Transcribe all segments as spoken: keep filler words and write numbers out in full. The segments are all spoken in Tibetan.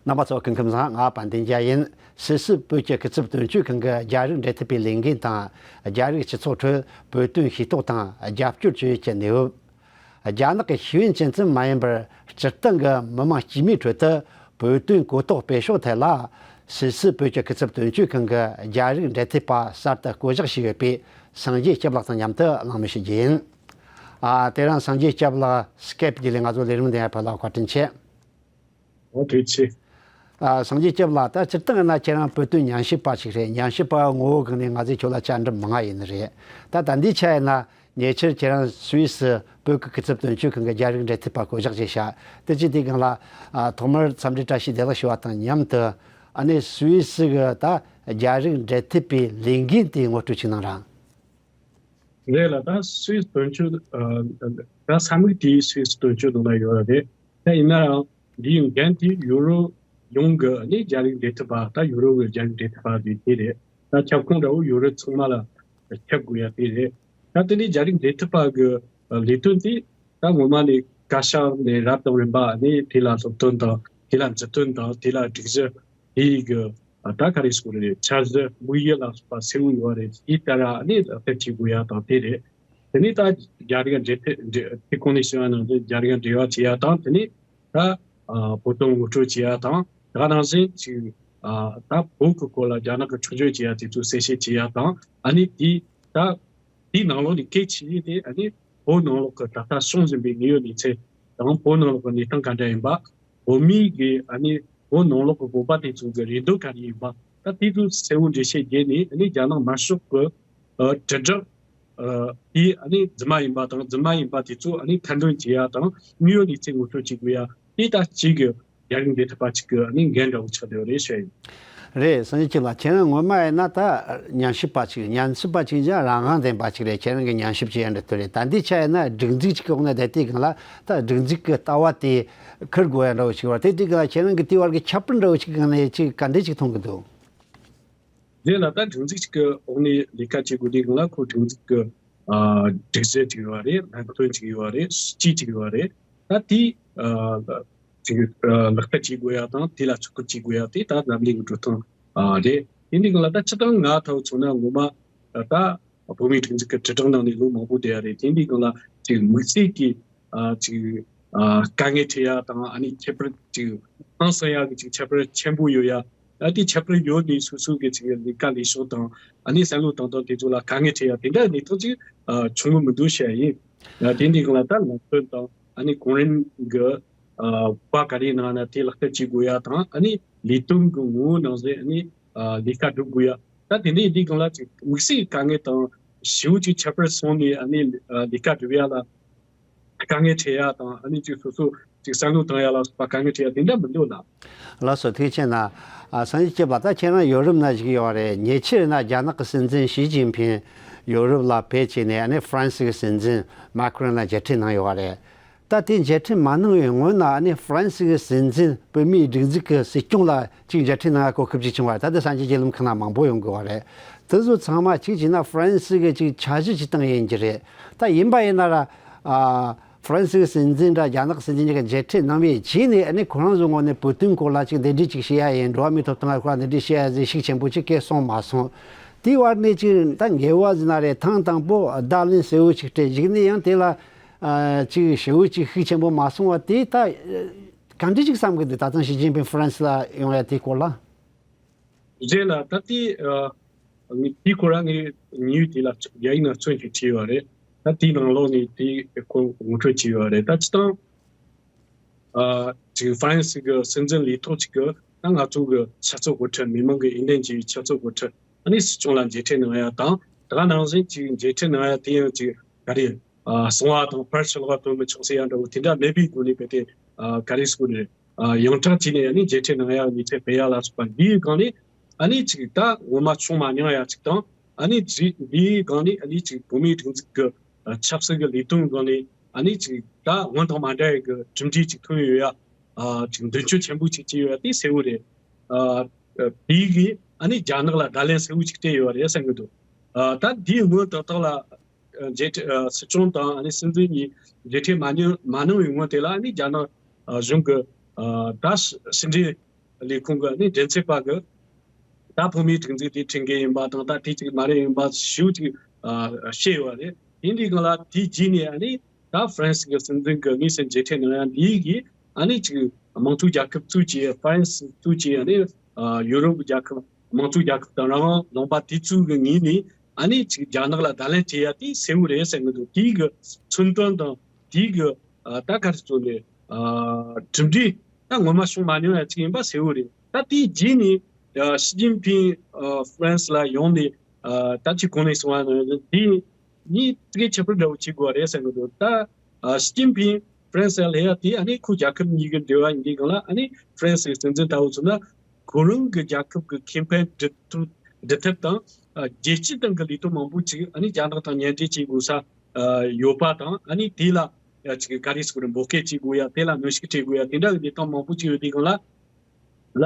རྣམ་པ་ཚོ་སྐུ་ཁམས་བཟང་། ང་དཔལ་ལྡན་རྒྱལ་ཡིན། སུད་སི་བོད་ཀྱི་སྐུ་ཚབ་དོན་གཅོད་ཁང་གི་རྒྱ་རིགས་འབྲེལ་མཐུད་པའི་ལས་འགན་དང་། རྒྱ་རིགས་སྤྱི་ཚོགས་ཁྲོད་བོད་དོན་ཤེས་རྟོགས་དང་རྒྱབ་སྐྱོར་བྱེད་ཡུལ་གྱི་གནས་བབ། རྒྱ་ནག་གི་ཤེས་ཡོན་ཅན་ཙམ་མ་ཡིན་པར། སྤྱིར་བཏང་གི་མི་མང་དཀྱུས་མའི་ཁྲོད་དུ་བོད་དོན་གོ་རྟོགས་སྤེལ་ཕྱོགས་ཐད་ལ། སུད་སི་བོད་ཀྱི་སྐུ་ཚབ་དོན་གཅོད་ཁང་གི་རྒྱ་རིགས་འབྲེལ་མཐུད་པ་གསར་དུ་བསྐོ་གཞག་བྱས་ཡོད་པའི་སངས་རྒྱས་སྐྱབས་ལགས་དང་མཉམ་དུ་གླེང་མོལ་ཞུ་རྒྱུ་ཡིན། ཨ། དེ་རིང་སངས་རྒྱས་སྐྱབས་ལགས་སི་ཀེབ་བརྒྱུད་ལས་ང་ཚོ་ལས་རིམ་འདི་ཡར་ཕེབས་ལ་བཀའ་དྲིན་ཆེ། ཨོ། ཐུགས་རྗེ་ཆེ། ཨ། སངས་རྒྱས་སྐྱབས་ལགས། ད་སྤྱིར་བཏང་ཡིན་ན་ཁྱེད་རང་བོད་དོན་ཉམས་ཞིབ་པ་ཞིག་རེད། ཉམས་ཞིབ་པ་ངོ་བོ་གང་ནས་ང་ཚོས་ཁྱོད་ལ་བཅར་འདྲི་མང་ང་ཡིན་ནི་རེད། ད་ད་ལྟའི་ཆ་ཡིན་ན་ཉེ་ཆར་ཁྱེད་རང་སུད་སི་བོད་ཀྱི་སྐུ་ཚབ་དོན་གཅོད་ཁང་གི་རྒྱ་རིགས་འབྲེལ་མཐུད་པ་བསྐོ་གཞག་བྱས་ཤག་དེ་བྱས་དུས་སྒང་ལ། ཨ། ཐོག་མར་འཚམས་འདྲི་བཀྲ་ཤིས་བདེ་ལེགས་ཞུ་བ་དང་མཉམ་དུ། ཨ་ནི་སུད་སི་གི་ད་རྒྱ་རིགས་འབྲེལ་མཐུད་པའི་ལས་འགན་དེ་ངོ་སྤྲོད་ཅིག་གནང་རོགས། རེད་ལ། ད་སུད་སི་དོན་གཅོད། ཨ། ད་ས་མིག་དེ་སུད་སི་དོན་གཅོད་ནང་ལ་ཡོད་རེད། ད་ཡིན་ན་ཡང་འདིའི་འགན་དེ་ཡུ་རོབ་ཡོངས་ཀྱི་ནི་རྒྱ་རིགས་འབྲེལ་མཐུད་པ། ད་ཡུ་རོབ་ཀྱི་རྒྱ་རིགས་འབྲེལ་མཐུད་པ་དེ་དེ་རེད། ད་ཁྱབ་ཁོངས་འདྲ་བོ་ཡུ་རོབ་ཚང་མ་ལ་ཁྱབ་དགོས་ཡ་དེ་རེད། ད་དེ་ནས་རྒྱ་རིགས་འབྲེལ་མཐུད་པ་གི་ལས་དོན་དེ་ད་ངོ་མ་ནས་བཀའ་ཤག་ནས་རབ་དང་རིམ་པ་ནས་དེ་ལ་སློབ་སྟོན་དང་། དེ་ལ་མཛུབ་སྟོན་དང་། དེ་ལ་སྒྲིག་གཞི། དེ་ཡི་གི། ཨ། ད་ག་རེ་ཟེར་དགོས་རེད། འཆར་གཞི་དམིགས་ཡུལ་ལ་སོགས་པ་གསལ་བོ་ཡོད་རེད། དེ་ལྟར་ཨ་ནི་ལག་བསྟར་བྱེད་དགོས་ཡ་དང་དེ་རེད། དེ་ནས་ད་རྒྱ་རིགས་འབྲེལ་མཐུད། འབྲེལ། དེ་གོང་ནས་ཞུས་པ་ནང་བཞིན་རྒྱ་རིགས་འབྲེལ་བ་བྱེད་ཡ་དང་། དེ་ནས་ད། ཨ། བོད་དོན་ངོ་སྤྲོད་བྱེད་ཡ་དང་། ད་ག་ནང་བཞིན་ཅིག་ཨ། ད་བོད་ཀྱི་སྐོར་ལ་རྒྱ་ནག་གི་འཁྲུག་སྦྱོར་བྱེད་ཡ་དེ་ཚོ་གསལ་བཤད་བྱེད་ཡ་དང་། ཨ་ནི་དེ་ད་དེའི་ནང་ལོགས་ནས་གལ་ཆེ་ཤོས་དེ་ཨ་ནི་བོད་ནང་ལོགས་ཀྱི་ད་ལྟ་བྱུང་བཞིན་པའི་དངོས་ཡོད་གནས་ཚུལ་དང་། བོད་ནང་ལོགས་ཀྱི་གནས་སྟངས་ག་འདྲ་ཡིན་པ། བོད་མིའི་གི། ཨ་ནི་བོད་ནང་ལོགས་ཀྱི་བོད་པ་དེ་ཚོ་གི་རེ་འདུན་ག་རེ་ཡིན་པ། ད་དེ་ཚོ་གསལ་བོ་འགྲེལ་བཤད་བརྒྱབ་ནས། ཨ་ནི་རྒྱ་ནག་དམར་ཤོག་གི། ཨ། དྲིལ་བསྒྲགས། ཨ། དེ་ཨ་ནི་རྫུན་མ་ཡིན་པ་དང་། རྫུན་མ་ཡིན་པ་དེ་ཚོ་ཨ་ནི་ཐེར་འདོན་བྱེད་ཡ་དང་། དངོས་ཡོད་གནས་ཚུལ་ངོ་སྤྲོད་བྱེད་དགོས་ཡ། དེ་ད་གཅིག་གི་རྒྱ་རིགས་འབྲེལ་མཐུད་པ་གཅིག་གི་ཨ་ནི་འགན་འདྲ་བོ་ཆགས་བསྡད་ཡོད་རེད་ཟེར་ཡིན། རེད། སངས་རྒྱས་སྐྱབས་ལགས། ཁྱེད་རང་སྔོན་མ་ཡིན་ན་ད་ཉམས་ཞིབ་པ་ཅིག་ཉམས་ཞིབ་པ་ཅིག་ཀྱང་རང་དབང་ལྡན་པ་ཅིག་རེད། ཁྱེད་རང་གི་ཉམས་ཞིབ་བྱེད་ཡ་འདྲ་ཐུབ་རེད། ད་ལྟའི་ཆ་ཡིན་ན་སྒྲིག་འཛུགས་ཅིག་གི་འོག་ནས་བསྡད་དུས་སྒང་ལ། ད་སྒྲིག་འཛུགས་ཀྱི་ལྟ་བ་དེ་འཁུར་དགོས་ཡ་འདྲ་བོ་ཅིག་ཡོད་རེད། དེ་དུས་སྒང་ལ་ཁྱེད་རང་གི་དེའི་བར་གྱི་ཁྱད་པར་འདྲ་བོ་ཅིག་གི་སྒང་ནས་ཅིག་ག་འདྲ་ཅིག་མཐོང་གི་འདུག་རེད་ལ། ད་སྒྲིག་འཛུགས་ཅིག་གི་འོག་ནས་ལས་ཀ་བྱེད་དགོས་དུས་སྒང་ལ། ཁོ་སྒྲིག་འཛུགས་ཀྱི། ཨ། སྒྲིག་གཞི་ཅིག་ཡོད་རེད། སྨན་དོན་ཅིག་ཡོད་རེད། སྤྱི་ཅིག་ཡོད་རེད། ད་དེ། ཨ། ཅིག་ཨ། ལག་བསྟར་བྱེད་དགོས་ཡ་དང་། དེ་ལ་ཚོད་སྐུར་བྱེད་དགོས་ཡ་དེ་ད་འཛམ་གླིང་གི་འགྲོ་སྟངས། ཨ། རེད། དེ་འདི་སྒང་ལ་ད་སྤྱིར་བཏང་ང་ཐོག་མཚོན་ན། ངོ་མ་ད་བོད་མིའི་སྒྲིག་འཛུགས་ཀྱི་དྲིལ་བསྒྲགས་ནང་ནས་ལོ་མང་པོ་བསྡད་ཡ་རེད། དེ་འདི་སྒང་ལ་ཅིག་དམིགས་བསལ་གྱི། ཨ། ཅིག་ཨ། དཀའ་ངལ་འཕྲད་ཡ་དང་། ཨ་ནི་ཁྱད་པར་ཅིག་ཧང་སང་ཡ་གི་ཅིག་ཁྱད་པར་ཆེན་པོ་ཡོད་ཡ། ཨ། དེ་ཁྱད་པར་ཡོད་དེ་སོ་སོ་གི་ཅིག་ལས་ཀ་ལས་ཕྱོགས་དང་། ཨ་ནི་བསམ་བློ་བཏང་སྟངས་དེ་ཚོ་ལ་དཀའ་ངལ་འཕྲད་ཡ་དེ་འདྲ་གནས་སྟངས་ཅིག་ཨ། བྱུང་གི་མི་འདུག་ཟེར་ཡ་ཡིན། ཨ། དེ་འདི་སྒང་ལ་ད་ལམ་སྟོན་དང་། ཨ་ནི་གོང་རིམ་གི། ཨ། བཀའ་ག་རེ་གནང་ན་དེ་ལག་བསྟར་བྱེད་དགོས་ཡ་དང་། ཨ་ནི་ལས་དོན་གི་ངོ་བོ་ནང་བཞིན་ཨ་ནི། ཨ། ལས་ཀ་སྒྲུབ་དགོས་ཡ། ད་དེ་འདྲའི་འདི་སྒང་ལ་ཅིག་དམིགས་བསལ་གྱི་དཀའ་ངལ་དང་། ཞེ་པོ་ཅིག་ཁྱད་པར་སོང་ནས་ཨ་ནི། ཨ། ལས་ཀ་སྒྲུབ་ཡ་ལ་དཀའ་ངལ་འཕྲད་ཡ་དང་། ཨ་ནི་ཅིག་སོ་སོ་ཅིག་བསམ་བློ་བཏང་ཡ་ལ་སོགས་པ་དཀའ་ངལ་འཕྲད་ཡ་དེ་འདྲ་མི་འདུག་ལགས། ལགས་སོ། ཐུགས་རྗེ་ཆེ་གནང་། ཨ། སངས་རྒྱས་སྐྱབས་ལགས། ད་ཁྱེད་རང་ཡོ་རོབ་ན་བཞུགས་ཡོད་རེད། ཉེ་ཆར་ན་རྒྱ་ནག་གི་སྲིད་འཛིན་ཞི་ཅིན་ཕིང་ཡོ་རོབ་ལ་ཕེབས་བྱས་ནས། ཨ་ནི་ཧྥ་རན་སི་གི་སྲིད་འཛིན་མཱ་ཁི་རོན་ལ་མཇལ་འཕྲད་གནང་ཡོད་རེད། ད་དེ་མཇལ་འཕྲད་མ་གནང་བའི་སྔོན་ན། ཨ་ནི་ཧྥ་རན་སི་གི་སྲིད་འཛིན་བོད་མིའི་སྒྲིག་འཛུགས་ཀྱི་སྲིད་སྐྱོང་ལ་ཅིག་མཇལ་འཕྲད་གནང་ཡ་གོ་སྐབས་ཅིག་བྱུང་བ་རེད། ད་དེ་སངས་རྒྱས་ཀྱི་ལམ་ཁ་ན་མང་པོ་ཡོང་གི་ཡོད་རེད། དེ་ཚོ་ཚང་མ་གཅིག་བྱས་ན་ཧྥ་རན་སི་གི་ཅིག་འཆར་གཞི་ཅིག་སྟེང་ཡིན་གྱི་རེད། ད་ཡིན་པ་ཡིན་ན་ར། ཨ། ཧྥ་རན་སི་གི་སྲིད་འཛིན་དང་རྒྱ་ནག་གི་སྲིད་འཛིན་གཉིས་ཀྱིས་མཇལ་འཕྲད་གནང་བའི་རྗེས་ནས། ཨ་ནི་ཁོ་རང་ཚོའི་ངོས་ནས་བོད་དོན་སྐོར་ལ་ཅིག་འདི་འདྲས་ཅིག་བཤད་ཡ་ཡིན། འགྲོ་བ་མིའི་ཐོབ་ཐང་ལ་ཁོ་རང་འདི་འདྲས་བཤད་ཡ་ཟེར་ཤུགས་ཆེན་པོ་ཅིག་སྐད་གསུངས་མ་སོང་། དེའི་བར་ནས་ཅིག་ད་ངེས་པ་ཟིན་ན་རེད། ཐེངས་དང་པོ་བརྡ་ལན་གསལ་བོ་ཅིག་སྤྲད། གཞུག་ནས་ཡང་དེ་ལ། ཨ། ཅིག་ཞེ་པོ་ཅིག་ཤུགས་ཆེན་པོ་མ་སོང་བ་དེ། ད་གང་འདྲ་ཅིག་བསམ་གི་འདུག་ད་ཐེངས་ཞི་ཅིན་ཕིང་ཧྥ་རན་སི་ལ་ཡོང་ཡ་དེའི་སྐོར་ལ། རེད་ལ། ད་དེ། ཨ། ངས་དེའི་སྐོར་ལ་ངས་ཉེ་བའི་དེ་ལ་རྒྱ་ཡིག་ནང་ཚོན་ཞིག་བྲིས་ཡོད་རེད། ད་དེའི་ནང་ལོགས་ནས་དེའི་སྐོར་ངོ་སྤྲོད་བྱས་ཡོད་རེད། ད་སྤྱིར་བཏང་། ཨ། ཅིག་ཧྥ་རན་སི་གི་སྲིད་འཛིན་ལས་ཐོག་ཅིག་གིས་ད་ང་ཚོ་གི་ཆབ་སྲིད་འགོ་ཁྲིད། མི་མང་གི་འོས་འདེམས་བྱས་པའི་ཆབ་སྲིད་འགོ་ཁྲིད། ཨ་ནི་སྲིད་སྐྱོང་ལ་མཇལ་འཕྲད་གནང་ཡ་དང་། དེ་ག་ནང་བཞིན་ཅིག་མཇལ་འཕྲད་གནང་ཡ་དེ་ཡང་ཅིག་ག་རེ། ཨ། གསང་བ་དང་ཕར་ཕྱི་ལོགས་ལ་སྟོན་མི་ཆོག་ཟེར་ཡ་འདྲ་བོ་དེ་འདྲ་མེད་པའི་སྒོ་ནས། རྦད་དེ། ཨ། ག་རེ་ཟེར་དགོས་རེད། ཨ། ཡོངས་གྲགས་བྱས་ནས་ཨ་ནི་མཇལ་འཕྲད་གནང་ཡ། ཉེ་ཆར་ཕེབས་ཡ་ལ་སོགས་པ་འདིའི་སྒང་ནས། ཨ་ནི་ཅིག་ད་ངོ་མ་བྱུང་མ་མྱོང་ཡ་ཅིག་དང་། ཨ་ནི་ཅིག་འདིའི་སྒང་ནས་ཨ་ནི་ཅིག་བོད་མིའི་སྒྲིག་འཛུགས་ཀྱི། ཨ། ཆབ་སྲིད་ཀྱི་ལས་དོན་སྒང་ནས། ཨ་ནི་ཅིག་ད་སྔོན་དང་མ་འདྲ་བའི་གི་གྲུབ་འབྲས་ཅིག་ཐོན་ཡོད་ཡ། ཨ། ཅིག་མདུན་སྐྱོད་ཆེན་པོ་ཅིག་བྱས་ཡོད་ཡ་དེ་གསལ་བོ་རེད། ཨ། དེའི་གིས་ཨ་ནི་རྒྱ་ནག་ལ་བརྡ་ལན་གསལ་བོ་ཅིག་སྤྲད་ཡོད་རེད་བསམ་གི་འདུག་ཨ། ད་འདིའི་སྔོན་ཏག་ཏག་ལ། ཨ། མཇལ་འཕྲད། ཨ། སྲིད་སྐྱོང་དང་ཨ་ནི་སྲིད་འཛིན་གཉིས་མཇལ་འཕྲད་མ་གནང་། མ་གནང་བའི་སྔོན་དེ་ལ་ཨ་ནི་རྒྱ་ནག། ཨ། གཞུང་གི། ཨ། ད་ཕྱི་འབྲེལ། ལས་ཁུངས་ཀྱི་ཨ་ནི་མགྲིན་ཚབ་པ་གི་ད་བོད་མིའི་སྒྲིག་འཛུགས་དེ་ཁྲིམས་འགལ་ཡིན་པ་དང་ད་དེ་གཅིག་མ་རེད་ཡིན་པ་ཞེ་པོ་ཅིག་ཨ་བཤད་ཡོད་པ་རེད། དེ་འདྲའི་སྒང་ལ་དེའི་རྗེས་ནས་ཨ་ནི་ད་ཧྥ་རན་སི་གི་སྲིད་འཛིན་གྱི་དངོས་སུ་མཇལ་འཕྲད་གནང་ཡ་འདིའི་གིས་ཨ་ནི་ཅིག་དམངས་གཙོའི་རྒྱལ་ཁབ་ཚོས་ཀྱིས་ཧྥ་རན་སི་ཚོས་ཀྱིས་ཨ་ནི་ཨ་ཡུ་རོབ་ཀྱི་རྒྱལ་ཁབ་དམངས་གཙོའི་རྒྱལ་ཁབ་དང་རང་དབང་ལུང་པ་དེ་ཚོའི་གི་ངོས་ནས་ཨ་ནི་ཅིག་རྒྱ་ནག་ལ་བརྡ་ལན་སྤྲད་ཡ་དེ་གསལ་བོ་རེད་བསམ་གི་འདུག་དེའི་གི་མཚོན་དོན་དང་དེའི་གི་ཨ་ད་ག་རེ་ཟེར་དགོས་རེད། ཨ་གྲུབ་འབྲས་ད་ངོ་མ་བྱུང་མ་མྱོང་ཡ་ཅིག་ཡིན་པ་གསལ་བོ་རེད། ད་དེའི་རྗེས་ནས་ཨ་ཞི་ཅིན་ཕིང་ཨ་ཧྥ་རན་སི་ལ་ཡོང་ནས་ཨ་ད་ཅིག་གོང་ནས་གསུངས་པ་ནང་བཞིན་དེ་གཉིས་ཙི་གེ་ཁྱད་པར་འདྲ་བོ་བྱེད་དགོས་པ་རེད་བསམ་གི་འདུག་ད་ཨ་ཞི་ཅིན་ཕིང་ཧྥ་རན་སི་ལ་སླེབས་ཡ་དེ་ཨ་ནི་ཁོ་རྒྱལ་ཁབ་གཉིས་ཀྱི་འབྲེལ་བ་ཡིན་དུས་སྒང་ལ་ཨ་ནི་ཧྥ་རན་སིའི་སྲིད་འཛིན་ལྟ་བུ་ཚོ་ན་ཁོ་རང་གི་རྒྱལ་ཁབ་ཀྱི་ཁེ་ཕན་སྒྲུབ་ཐུབ་སྒྲུབ་ཐབས་དང་ཨ་རྒྱལ་སྤྱིའི་སྟེང་གི་ལས་དོན་མང་པོ་ཅིག་ཨ་ནི་རྒྱ་ནག་དང་མཉམ་འབྲེལ་བྱེད་དགོས་ས་ཨ་ཡོད་པ་དང་ཨ་ནི་དེ་ལ་ཨ་ཅིག་ག་རེ་ཟེར་དགོས་རེད། འབོད་སྐུལ་བྱེད་དགོས་ཡ་དེ་ལ་གནོན་ཤུགས་སྤྲད་དགོས་ཡ་དེ་འདྲ་གི་ལས་སྟངས་མང་པོ་ཅིག་ཡོད་དུས་སྒང་ལ། ལ་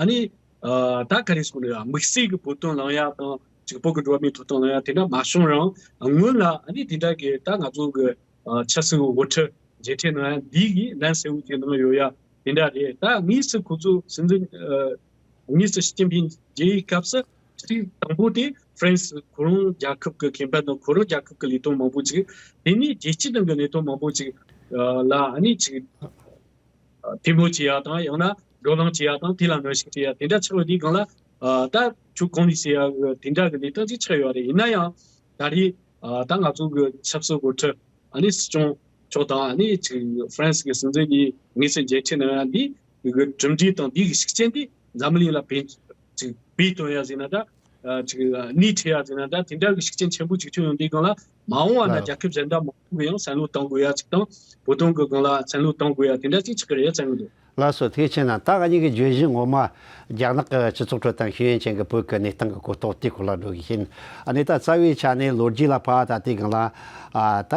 ཨ་ནི་ཨ་ད་ག་རེ་ཟེར་དགོས་རེད། དམིགས་བསལ་གྱི་བོད་དོན་ལངས་ཡ་དང་གཅིག་བོད་ཀྱི་འགྲོ་བ་མིའི་ཐོབ་ཐང་ལངས་ཡ་དེ་འདྲ་མ་བྱུང་རུང་སྔོན་ལ་ཨ་ནི་དེ་འདྲ་གི་ད་ང་ཚོ་གི་ཨ་ཆབ་སྲིད་དབུ་ཁྲིད་མཇལ་འཕྲད་གནང་ཡ་འདི་གི་ལན་གསལ་བོ་ཅིག་གནང་ཡོད་ཡ་དེ་འདྲ་རེད། ད་དངོས་སུ་ཁོ་ཚོ་སྲིད་འཛིན་ཨ་དངོས་སུ་ཞི་ཅིན་ཕིང་མཇལ་བའི་སྐབས་སུ་གཅིག་དང་པོ་དེ་ཧྥ་རན་སི་ཁོ་རང་རྒྱལ་ཁབ་ཀྱི་ཁེ་ཕན་དང་ཁོ་རང་རྒྱལ་ཁབ་ཀྱི་ལས་དོན་མང་པོ་ཅིག་དེ་ནས་རྒྱལ་སྤྱིའི་ནང་གི་ལས་དོན་མང་པོ་ཅིག་ཨ་ལ་ཨ་ནི་ཅིག་ཐེ་མོ་བྱེད་ཡ་དང་ཡང་ན་བགྲོ་གླེང་བྱེད་ཡ་དང་དེ་ལ་གནོན་ཤུགས་སྤྲད་ཡ་དེ་འདྲ་ཆགས་ཡོད་དུས་སྒང་ལ་ཨ་ད་ཁྱོད་གོང་ནས་ཟེར་ཡ་གི་དེ་འདྲ་གི་ལས་སྟངས་ཅིག་ཆགས་ཡོད་རེད། ཡིན་ན་ཡང་ད་རེས་ཨ་ད་ང་ཚོ་གི་ཆབ་སྲིད་འགོ་ཁྲིད་ཨ་ནི་སྲིད་སྐྱོང་མཆོག་དང་ཨ་ནི་ཅིག་ཧྥ་རན་སི་གི་སྲིད་འཛིན་གྱིས་དངོས་སུ་མཇལ་འཕྲད་གནང་ཡ་འདི་གི་གྲུབ་འབྲས་དང་འདི་གི་ཤུགས་རྐྱེན་འདི་འཛམ་གླིང་ལ་ཕན་ཅིག་བེད་སྟོན་ཡ་ཟེར་ན་ད། ཨ་ཅིག་སྣེ་ཁྲིད་ཡ་ཟེར་ན་ད་དེ་འདྲ་གི་ཤུགས་རྐྱེན་ཆེན་པོ་ཅིག་བྱུང་ཡོང་དུས་སྒང་ལ་མ་འོངས་པ་ན་ལགས། རྒྱལ་ཁབ་གཞན་དག་མང་པོ་གི་ཡང་བསམ་བློ་གཏོང་དགོས་ཡ་ཅིག་དང་བོད་དོན་གི་སྒང་ལ་བསམ་བློ་གཏོང་དགོས་ཡ་དེ་འདྲ་ཅིག་ཆགས་ཀྱི་རེད་བསམ་གི་འདུག་ལགས་སོ། ཐུགས་རྗེ་ཆེ་གནང་། ད་ང་གཉིས་ཀྱི་བརྗོད་གཞི་ངོ་མ་རྒྱ་ནག་གི་སྤྱི་ཚོགས་ཁྲོད་དང་ཤེས་ཡོན་ཅན་གྱི་བོད་ཀྱི་གནས་སྟངས་ཀྱི་གོ་རྟོགས་དེའི་སྐོར་ལ་འགྲོ་གི་ཡིན། ཨ་ནི་ད་རྩ་བའི་ཆ་ནས་ལོ་རྒྱུས་ལ་ཕར་ད་ལྟའི་སྒང་ལ་ཨ་ད་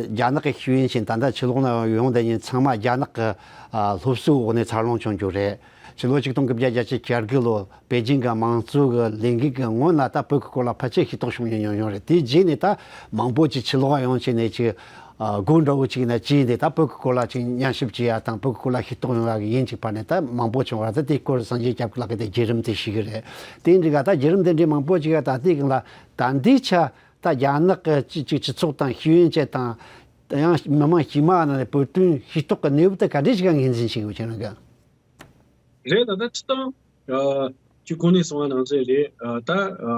རྒྱ་ནག་གི་ཤེས་ཡོན་ཅན་ད་ལྟ་ཕྱི་ལོགས་ན་ཡོང་བསྡད་མཁན་ཚང་མ་རྒྱ་ནག་གི་ཨ་སློབ་གསོའི་འོག་ནས་འཚར་ལོངས་བྱུང་རྒྱུ་རེད། ཕྱི་ལོ་ཆིག་སྟོང་དགུ་བརྒྱ་བརྒྱད་ཅུ་གྱ་དགུ་ལོ་པེ་ཅིང་གི་དམངས་གཙོ་གི་ལས་འགུལ་གྱི་སྔོན་ལ་ད་བོད་ཀྱི་སྐོར་ལ་ཕལ་ཆེར་ཤེས་རྟོགས་བྱུང་མྱོང་མྱོང་རེད། དེའི་རྗེས་ནས་ད་མང་པོ་ཅིག་ཕྱི་ལོགས་ཡོང་བྱས་ནས་ཅིག་ཨ་སྒོ་འདྲ་བོ་ཅིག་ནས་ཅིག་ནས་ད་བོད་ཀྱི་སྐོར་ལ་ཅིག་ཉམས་ཞིབ་བྱེད་ཡ་དང་བོད་ཀྱི་སྐོར་ལ་ཤེས་རྟོགས་ཡོང་ཡ་གི་ཡིན་ཅིག་པ་ནས་ད་མང་པོ་བྱུང་བ་རེད། ད་དེའི་སྐོར་སངས་རྒྱས་སྐྱབས་ཀྱི་ལགས་ཀྱིས་དེ་བརྒྱུད་རིམ་དེ་ཞུས་གི་རེད། དེ་འདྲ་ག་ད་བརྒྱུད་རིམ་དེ་འདྲའི་མང་པོ་ཅིག་ད་ལྟའི་སྒང་ལ་ད་འདིའི་ཆ་ད་རྒྱ་ནག་གི་ཅིག་ཅིག་སྤྱི་ཚོགས་དང་ཤེས་ཡོན་ཅན་དང་ཡང་མི་མང་དཀྱུས་མ་ནང་ནས་བོད་དོན་ཤེས་རྟོགས་ཀྱི་གནས་བབ་དེ་ག་འདྲ་ཞིག་ངོས་འཛིན་བྱེད་དགོས་ཁྱེད་རང་གི། རེད་ལ་ད་སྤྱིར་བཏང་ཨ་ཁྱོད་གོང་ནས་གསུངས་པ་ནང་བཞིན་རེད། ཨ་ད་ཨ་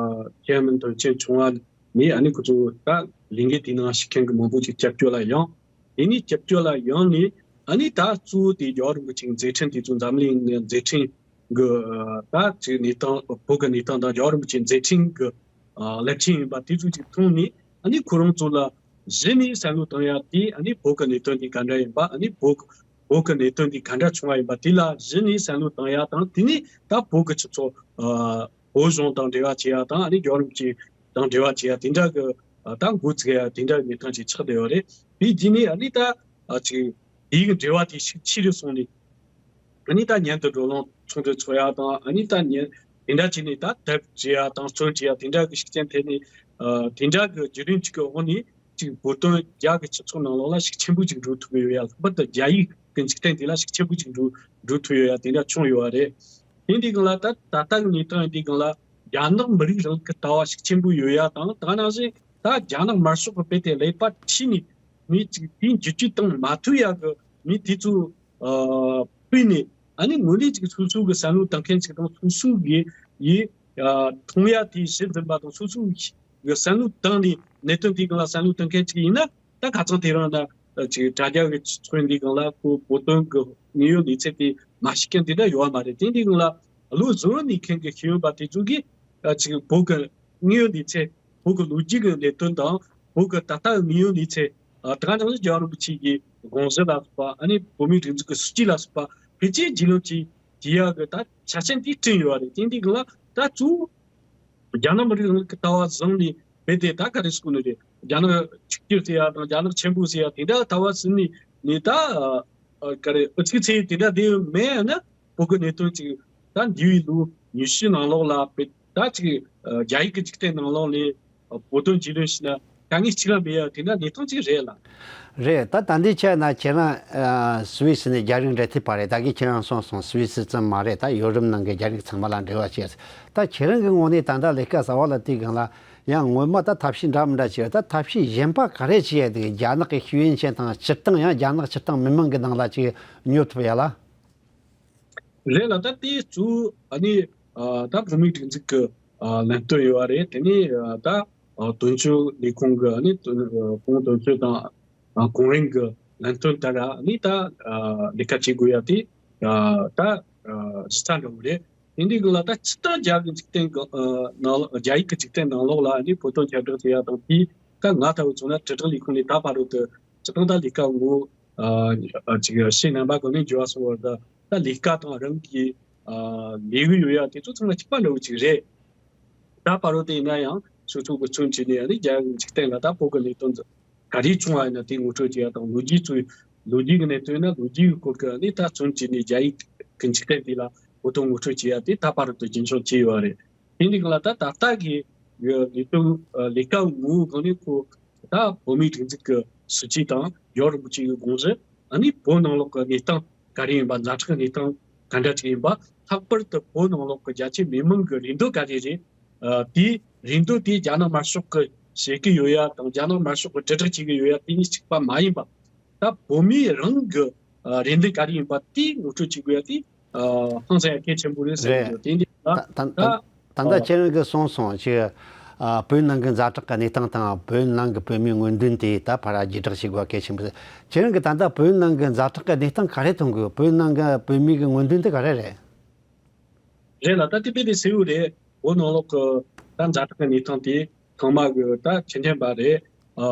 ཐེན་ཨན་མིན་དོན་རྐྱེན་བྱུང་བ་ནས་ཨ་ནི་ཁོ་ཚོ་ད་ལས་འགུལ་དེའི་ནང་ཞུགས་མཁན་གྱི་མང་པོ་ཅིག་སྐྱབས་བཅོལ་ལ་ཡོང་། དེ་ནས་སྐྱབས་བཅོལ་ལ་ཡོང་ནས་ཨ་ནི་ད་གཙོ་བོ་དེ་རྒྱལ་བ་རིན་པོ་ཆེའི་མཛད་འཕྲིན་དེ་ཚོ་འཛམ་གླིང་ནས་མཛད་འཕྲིན་གྱི་ཨ་ད་ཅིག་གནས་སྟངས་བོད་ཀྱི་གནས་སྟངས་དང་རྒྱལ་བ་རིན་པོ་ཆེའི་མཛད་འཕྲིན་གྱི་ཨ་རླབས་ཆེན་ཡིན་པ་དེ་ཚོ་ཅིག་མཐོང་ནས་ཨ་ནི་ཁོ་རང་ཚོ་ལ་གཞི་ནས་བསམ་བློ་བཏང་ཡ་དེ་ཨ་ནི་བོད་ཀྱི་གནད་དོན་དེ་ག་འདྲ་ཡིན་པ། ཨ་ནི་བོད་བོད་ཀྱི་གནད་དོན་དེ་ག་འདྲ་བྱུང་བ་ཡིན་པ་དེ་ལ་གཞི་ནས་བསམ་བློ་བཏང་ཡ་དང་། དེ་ནས་ད་བོད་ཀྱི་སྤྱི་ཚོགས་ཨ་བོད་གཞུང་དང་འབྲེལ་བ་བྱེད་ཡ་དང་། ཨ་ནི་རྒྱལ་བ་རིན་པོ་ཆེ་དང་འབྲེལ་བ་བྱེད་ཡ་དེ་འདྲ་གི་ཨ་ད་འགོ་བཙུགས་ཡ་དེ་འདྲ་གི་གནས་སྟངས་ཅིག་ཆགས་བསྡད་ཡོད་རེད། དེའི་རྗེས་ནས་ཨ་ནི་ད་ཨ་ཅིག་དེའི་གི་འབྲེལ་བ་དེ་ཤུགས་ཆེ་རུ་སོང་ནས། ཨ་ནི་ད་མཉམ་དུ་བགྲོ་གླེང་ཚོགས་འདུ་ཚོགས་ཡ་དང་། ཨ་ནི་ད་མཉམ་དེ་འདྲ་བྱས་ནས་ད་དེབ་བྲིས་ཡ་དང་རྩོམ་བྲིས་ཡ་དེ་འདྲ་གི་ཤུགས་རྐྱེན་ཐེབས་ནས། ཨ་དེ་འདྲ་གི་བརྒྱུད་རིམ་ཅིག་གི་འོག་ནས་ཅིག་བོད་དོན་རྒྱ་གི་སྤྱི་ཚོགས་ནང་ལོགས་ལ་ཤུགས་ཆེན་པོ་ཅིག་འགྲོ་ཐུབ་ཀྱི་ཡོད་ཡ། ལྷག་པར་དུ་རྒྱ་ཡིག་གི་འཇིག་རྟེན་དེ་ལ་ཤུགས་ཆེན་པོ་ཅིག་འགྲོ་འགྲོ་ཐུབ་ཡོད་ཡ་དེ་འདྲ་བྱུང་ཡོད་པ་རེད། དེ་འདི་སྒང་ལ་ད་ད་ལྟ་གི་གནས་སྟངས་འདི་སྒང་ལ་རྒྱ་ནག་མི་རིགས་རིང་ལུགས་ཀྱི་ལྟ་བ་ཤུགས་ཆེན་པོ་ཡོད་ཡ་དང་། ད་ག་ནང་བཞིན་ད་རྒྱ་ནག་དམར་ཤོག་གི་དཔེ་དེ་ཀླད་པ་ཁྲིད་ནས་མི་ཅིག་དེའི་འགྱུར་བཅོས་བཏང་མ་ཐུབ་ཡ་གི་མི་དེ་ཚོ་ཨ་ཕུད་ནས། ཨ་ནི་དངོས་གནས་ཅིག་སོ་སོ་གི་བསམ་བློ་བཏང་མཁན་ཅིག་དང་། སོ་སོ་གི་ཡི་ཨ་མཐོང་ཡ་དེ་གཞི་འཛིན་པ་དང་། སོ་སོ་གི་བསམ་བློ་བཏང་ནས་གནད་དོན་དེའི་སྒང་ལ་བསམ་བློ་བཏང་མཁན་ཅིག་ཡིན་ན། ད་ཁ་སང་དེ་རིང་ད་ཅིག་དྲ་རྒྱ་གི་ཚོགས་འདུའི་སྒང་ལ་ཁོ་བོད་དོན་གི་དངོས་ཡོད་གནས་ཚུལ་དེ་མ་ཤེས་མཁན་དེ་འདྲ་ཡོད་པ་མ་རེད། དེ་འདིའི་སྒང་ལ་བློ་གཟུ་བོར་གནས་མཁན་གི་ཤེས་ཡོན་པ་དེ་ཚོ་གིས་ཨ་ཅིག་བོད་གི་དངོས་ཡོད་གནས་ཚུལ། བོད་ཀྱི་ལོ་རྒྱུས་ཀྱི་གནད་དོན་དང་། བོད་ཀྱི་ད་ལྟ་གི་དངོས་ཡོད་གནས་ཚུལ། ཨ་ད་ག་ནང་བཞིན་རྒྱལ་བ་རིན་པོ་ཆེ་གི་དགོངས་གཞི་ལ་སོགས་པ། ཨ་ནི་བོད་མིའི་སྒྲིག་འཛུགས་ཀྱི་སྲིད་ཇུས་ལ་སོགས་པ་ཕལ་ཆེར་རྒྱུས་ལོན་བྱེད་བྱེད་ཡག་གི་ད་ཆ་རྐྱེན་དེ་བསྐྲུན་ཡོད་པ་རེད། དེ་འདི་གི་ལ་ད་གཙོ་བོ་རྒྱ་ནག་མི་རིགས་རིང་ལུགས་ཀྱི་ལྟ་བ་བཟུང་ནས་རྦད་དེ་ད་ག་རེ་ཟེར་དགོས་ནི་རེད། རྒྱ་ནག་གཅིག་གྱུར་ཟེར་ཡག་དང་རྒྱ་ནག་ཆེན་པོ་ཟེར་ཡག་དེ་འདྲ་ལྟ་བ་ཟིན་ནས་ནི་ད་ཨ་ག་རེ་ཨུ་ཚུགས་ཚེ་དེ་འདྲ་བསྡད་ཡོད་མེད་ན། བོད་ཀྱི་གནད་དོན་ཅིག་ད་འདས་པའི་ལོ་ཉི་ཤུ་ནང་ལོགས་ལ་བོད་ད་ཅིག་ཨ་རྒྱ་ཡིག་གི་འཇིག་རྟེན་ནང་ལོགས་ལ་ཨ་བོད་དོན་རྒྱུས་ལོན་བྱས་ན་ དཀའ་ངལ་གཅིག་ལ་མེད་ཡ་དེ་འདྲ་གནས་སྟངས་གཅིག་རེད་ལ། རེད། ད་ད་འདི་ཆ་ན་ཁྱེད་རང་ཨ་སུད་སི་ནས་རྒྱ་རིགས་འབྲེལ་མཐུད་པ་རེད། ད་གིན་ཁྱེད་རང་གསུངས་སོང་། སུད་སི་ཙམ་མ་རེད། ད་ཡོ་རོབ་ནང་གི་རྒྱ་རིགས་ཚང་མ་ལ་འབྲེལ་བ་བྱས། ད་ཁྱེད་རང་གི་ངོས་ནས་ད་ལྟ་ལས་ཀ་གསར་བ་ལ་དུས་སྒང་ལ་ཡང་ངོ་མ་ད་ཐབས་ཤེས་འདྲ་མི་འདྲ་བྱས། ད་ཐབས་ཤེས་གཞན་པ་ག་རེ་བྱས་ཡ་དེ་རྒྱ་ནག་གི་ཤེས་ཡོན་ཅན་དང་སྤྱིར་བཏང་ཡང་རྒྱ་ནག་སྤྱིར་བཏང་མི་མང་གི་ནང་ལ་ཅིག་ཉོ་ཐུབ་ཡ་ལ། རེད་ལ། ད་དེ་གཙོ་བོ་ཨ་ནི་ཨ་ད་བོད་མིའི་སྒྲིག་འཛུགས་ཀྱི་ཨ་ལས་དོན་ཡོད་པ་རེད། དེ་ནས་ཨ་ད་ཨ་དོན་གཅོད་ལས་ཁུངས་ཀྱི་ཨ་ནི་དོན་ཨ་ཁོང་དོན་གཅོད་དང་ཨ་གོང་རིམ་གྱི་ལས་དོན་ལྟར་ཨ་ནི་ད་ཨ་ལས་ཀ་བྱེད་དགོས་ཡ་དེ་ཨ་ད་ཨ་གཞི་རྩ་འདྲ་བོ་རེད། དེ་འདྲའི་སྒང་ལ་ད་སྤྱིར་བཏང་རྒྱ་གི་འཇིག་རྟེན་གྱི་ཨ་ནང་ལོགས་རྒྱ་ཡིག་གི་འཇིག་རྟེན་ནང་ལོགས་ལ་ཨ་ནི་བོད་དོན་ཁྱབ་བསྒྲགས་བྱེད་ཡ་དང་དེ་ད་ང་ལྟ་བུ་མཚོན་ན་དྲིལ་བསྒྲགས་ལས་ཁུངས་ནས་ད་བར་དུ་སྤྱིར་བཏང་ད་ལས་ཀ་ངོ་ཨ་ཅིག་ཕྱི་རྣམ་པ་གང་ནས་འབྱོར་བ་སོང་བར་ད་ད་ལས་ཀ་དང་རང་གི་ཨ་ལས་འགུལ་ཡོད་ཡ་དེ་ཚོ་ཚང་མ་གཅིག་པ་འདྲ་བོ་ཅིག་རེད། ད་བར་དུ་དེ་ཡིན་ན་ཡང་སོ་སོ་གི་མཚོན་བྱས་ནས་ཨ་ནི་རྒྱ་གི་འཇིག་རྟེན་ལ་ད་བོད་གི་གནད་དོན་ག་རེ་བྱུང་བ་ཡིན་ན་དེ་ངོ་སྤྲོད་བྱེད་ཡ་དང་། ལོ་རྒྱུས་ཚོའི་ལོ་རྒྱུས་ཀྱི་གནད་དོན་ཡིན་ན་ལོ་རྒྱུས་ཀྱི་སྐོར་གྱི་ཨ་ནི་ད་མཚོན་བྱས་ནས་རྒྱ་ཡིག་གི་འཇིག་རྟེན་དེ་ལ་བོད་དོན་ངོ་སྤྲོད་བྱེད་ཡ་དེ་ད་བར་དུ་རྒྱུན་འཁྱོངས་བྱས་ཡོད་པ་རེད། དེ་འདི་ག་ལ་ད་ད་ལྟ་གི་ལས་དོན་ལས་ཀ་ངོ་བོ་གང་ནས་ཁོ་ད་བོད་མིའི་སྒྲིག་འཛུགས་ཀྱི་སྲིད་ཇུས་དང་རྒྱལ་བ་རིན་པོ་ཆེ་གི་དགོངས་གཞི། ཨ་ནི་བོད་ནང་ལོགས་ཀྱི་གནས་སྟངས་ག་རེ་ཡིན་པ། ཛ་དྲག་གི་གནས་སྟངས་ག་འདྲ་ཅིག་ཡིན་པ། ལྷག་པར་དུ་བོད་ནང་ལོགས་ཀྱི་རྒྱ་ཆེ་མི་མང་གི་རེ་འདོད་ག་རེ་རེད། ཨ་དེའི་རེ་འདོད་དེ་རྒྱ་ནག་དམར་ཤོག་གི་བྱེད་ཀྱི་ཡོད་ཡ་དང་རྒྱ་ནག་དམར་ཤོག་གི་དྲིལ་བསྒྲགས་བྱེད་ཀྱི་ཡོད་ཡ་དེ་གཉིས་གཅིག་པ་མ་ཡིན་པ། ད་བོད་མིའི་རང་གི་ཨ་རེ་འདུན་ག་རེ་ཡིན་པ་དེ་ངོ་སྤྲོད་བྱེད་དགོས་ཡ་དེ་ཨ་ཧང་སང་ཡ་གལ་ཆེན་པོ་རེད་བསམ་གྱི་འདུག། རེད། དེ་འདི་ད་ད་ད་ད་ད་ད་ཨ་ཁྱེད་རང་གིས་གསུངས་སོང་། ཅིག་ཨ་བོད་ནང་གི་ཛ་དྲག་གི་གནས་སྟངས་དང་བོད་ནང་གི་བོད་མིའི་མངོན་འདོད་དེ་ད་ཕར་བརྒྱུད་བསྒྲགས་བྱེད་དགོས་གལ་ཆེན་པོ་རེད། ཁྱེད་རང་གིས་ད་ལྟ་བོད་ནང་གི་ཛ་དྲག་གི་གནས་སྟངས་ག་རེ་མཐོང་གི་ཡོད། བོད་ནང་གི་བོད་མི་གི་མངོན་འདོད་དེ་ག་རེ་རེད། རེད་ལ། ད་དེ་དཔེ་དེ་གསལ་བོ་རེད། བོད་ནང་ལོགས་ཀྱི་ད་ཛ་དྲག་གི་གནས་སྟངས་དེ་ཚང་མ་གི་ད་ཁྱེད་མཁྱེན་པ་རེད། ཨ་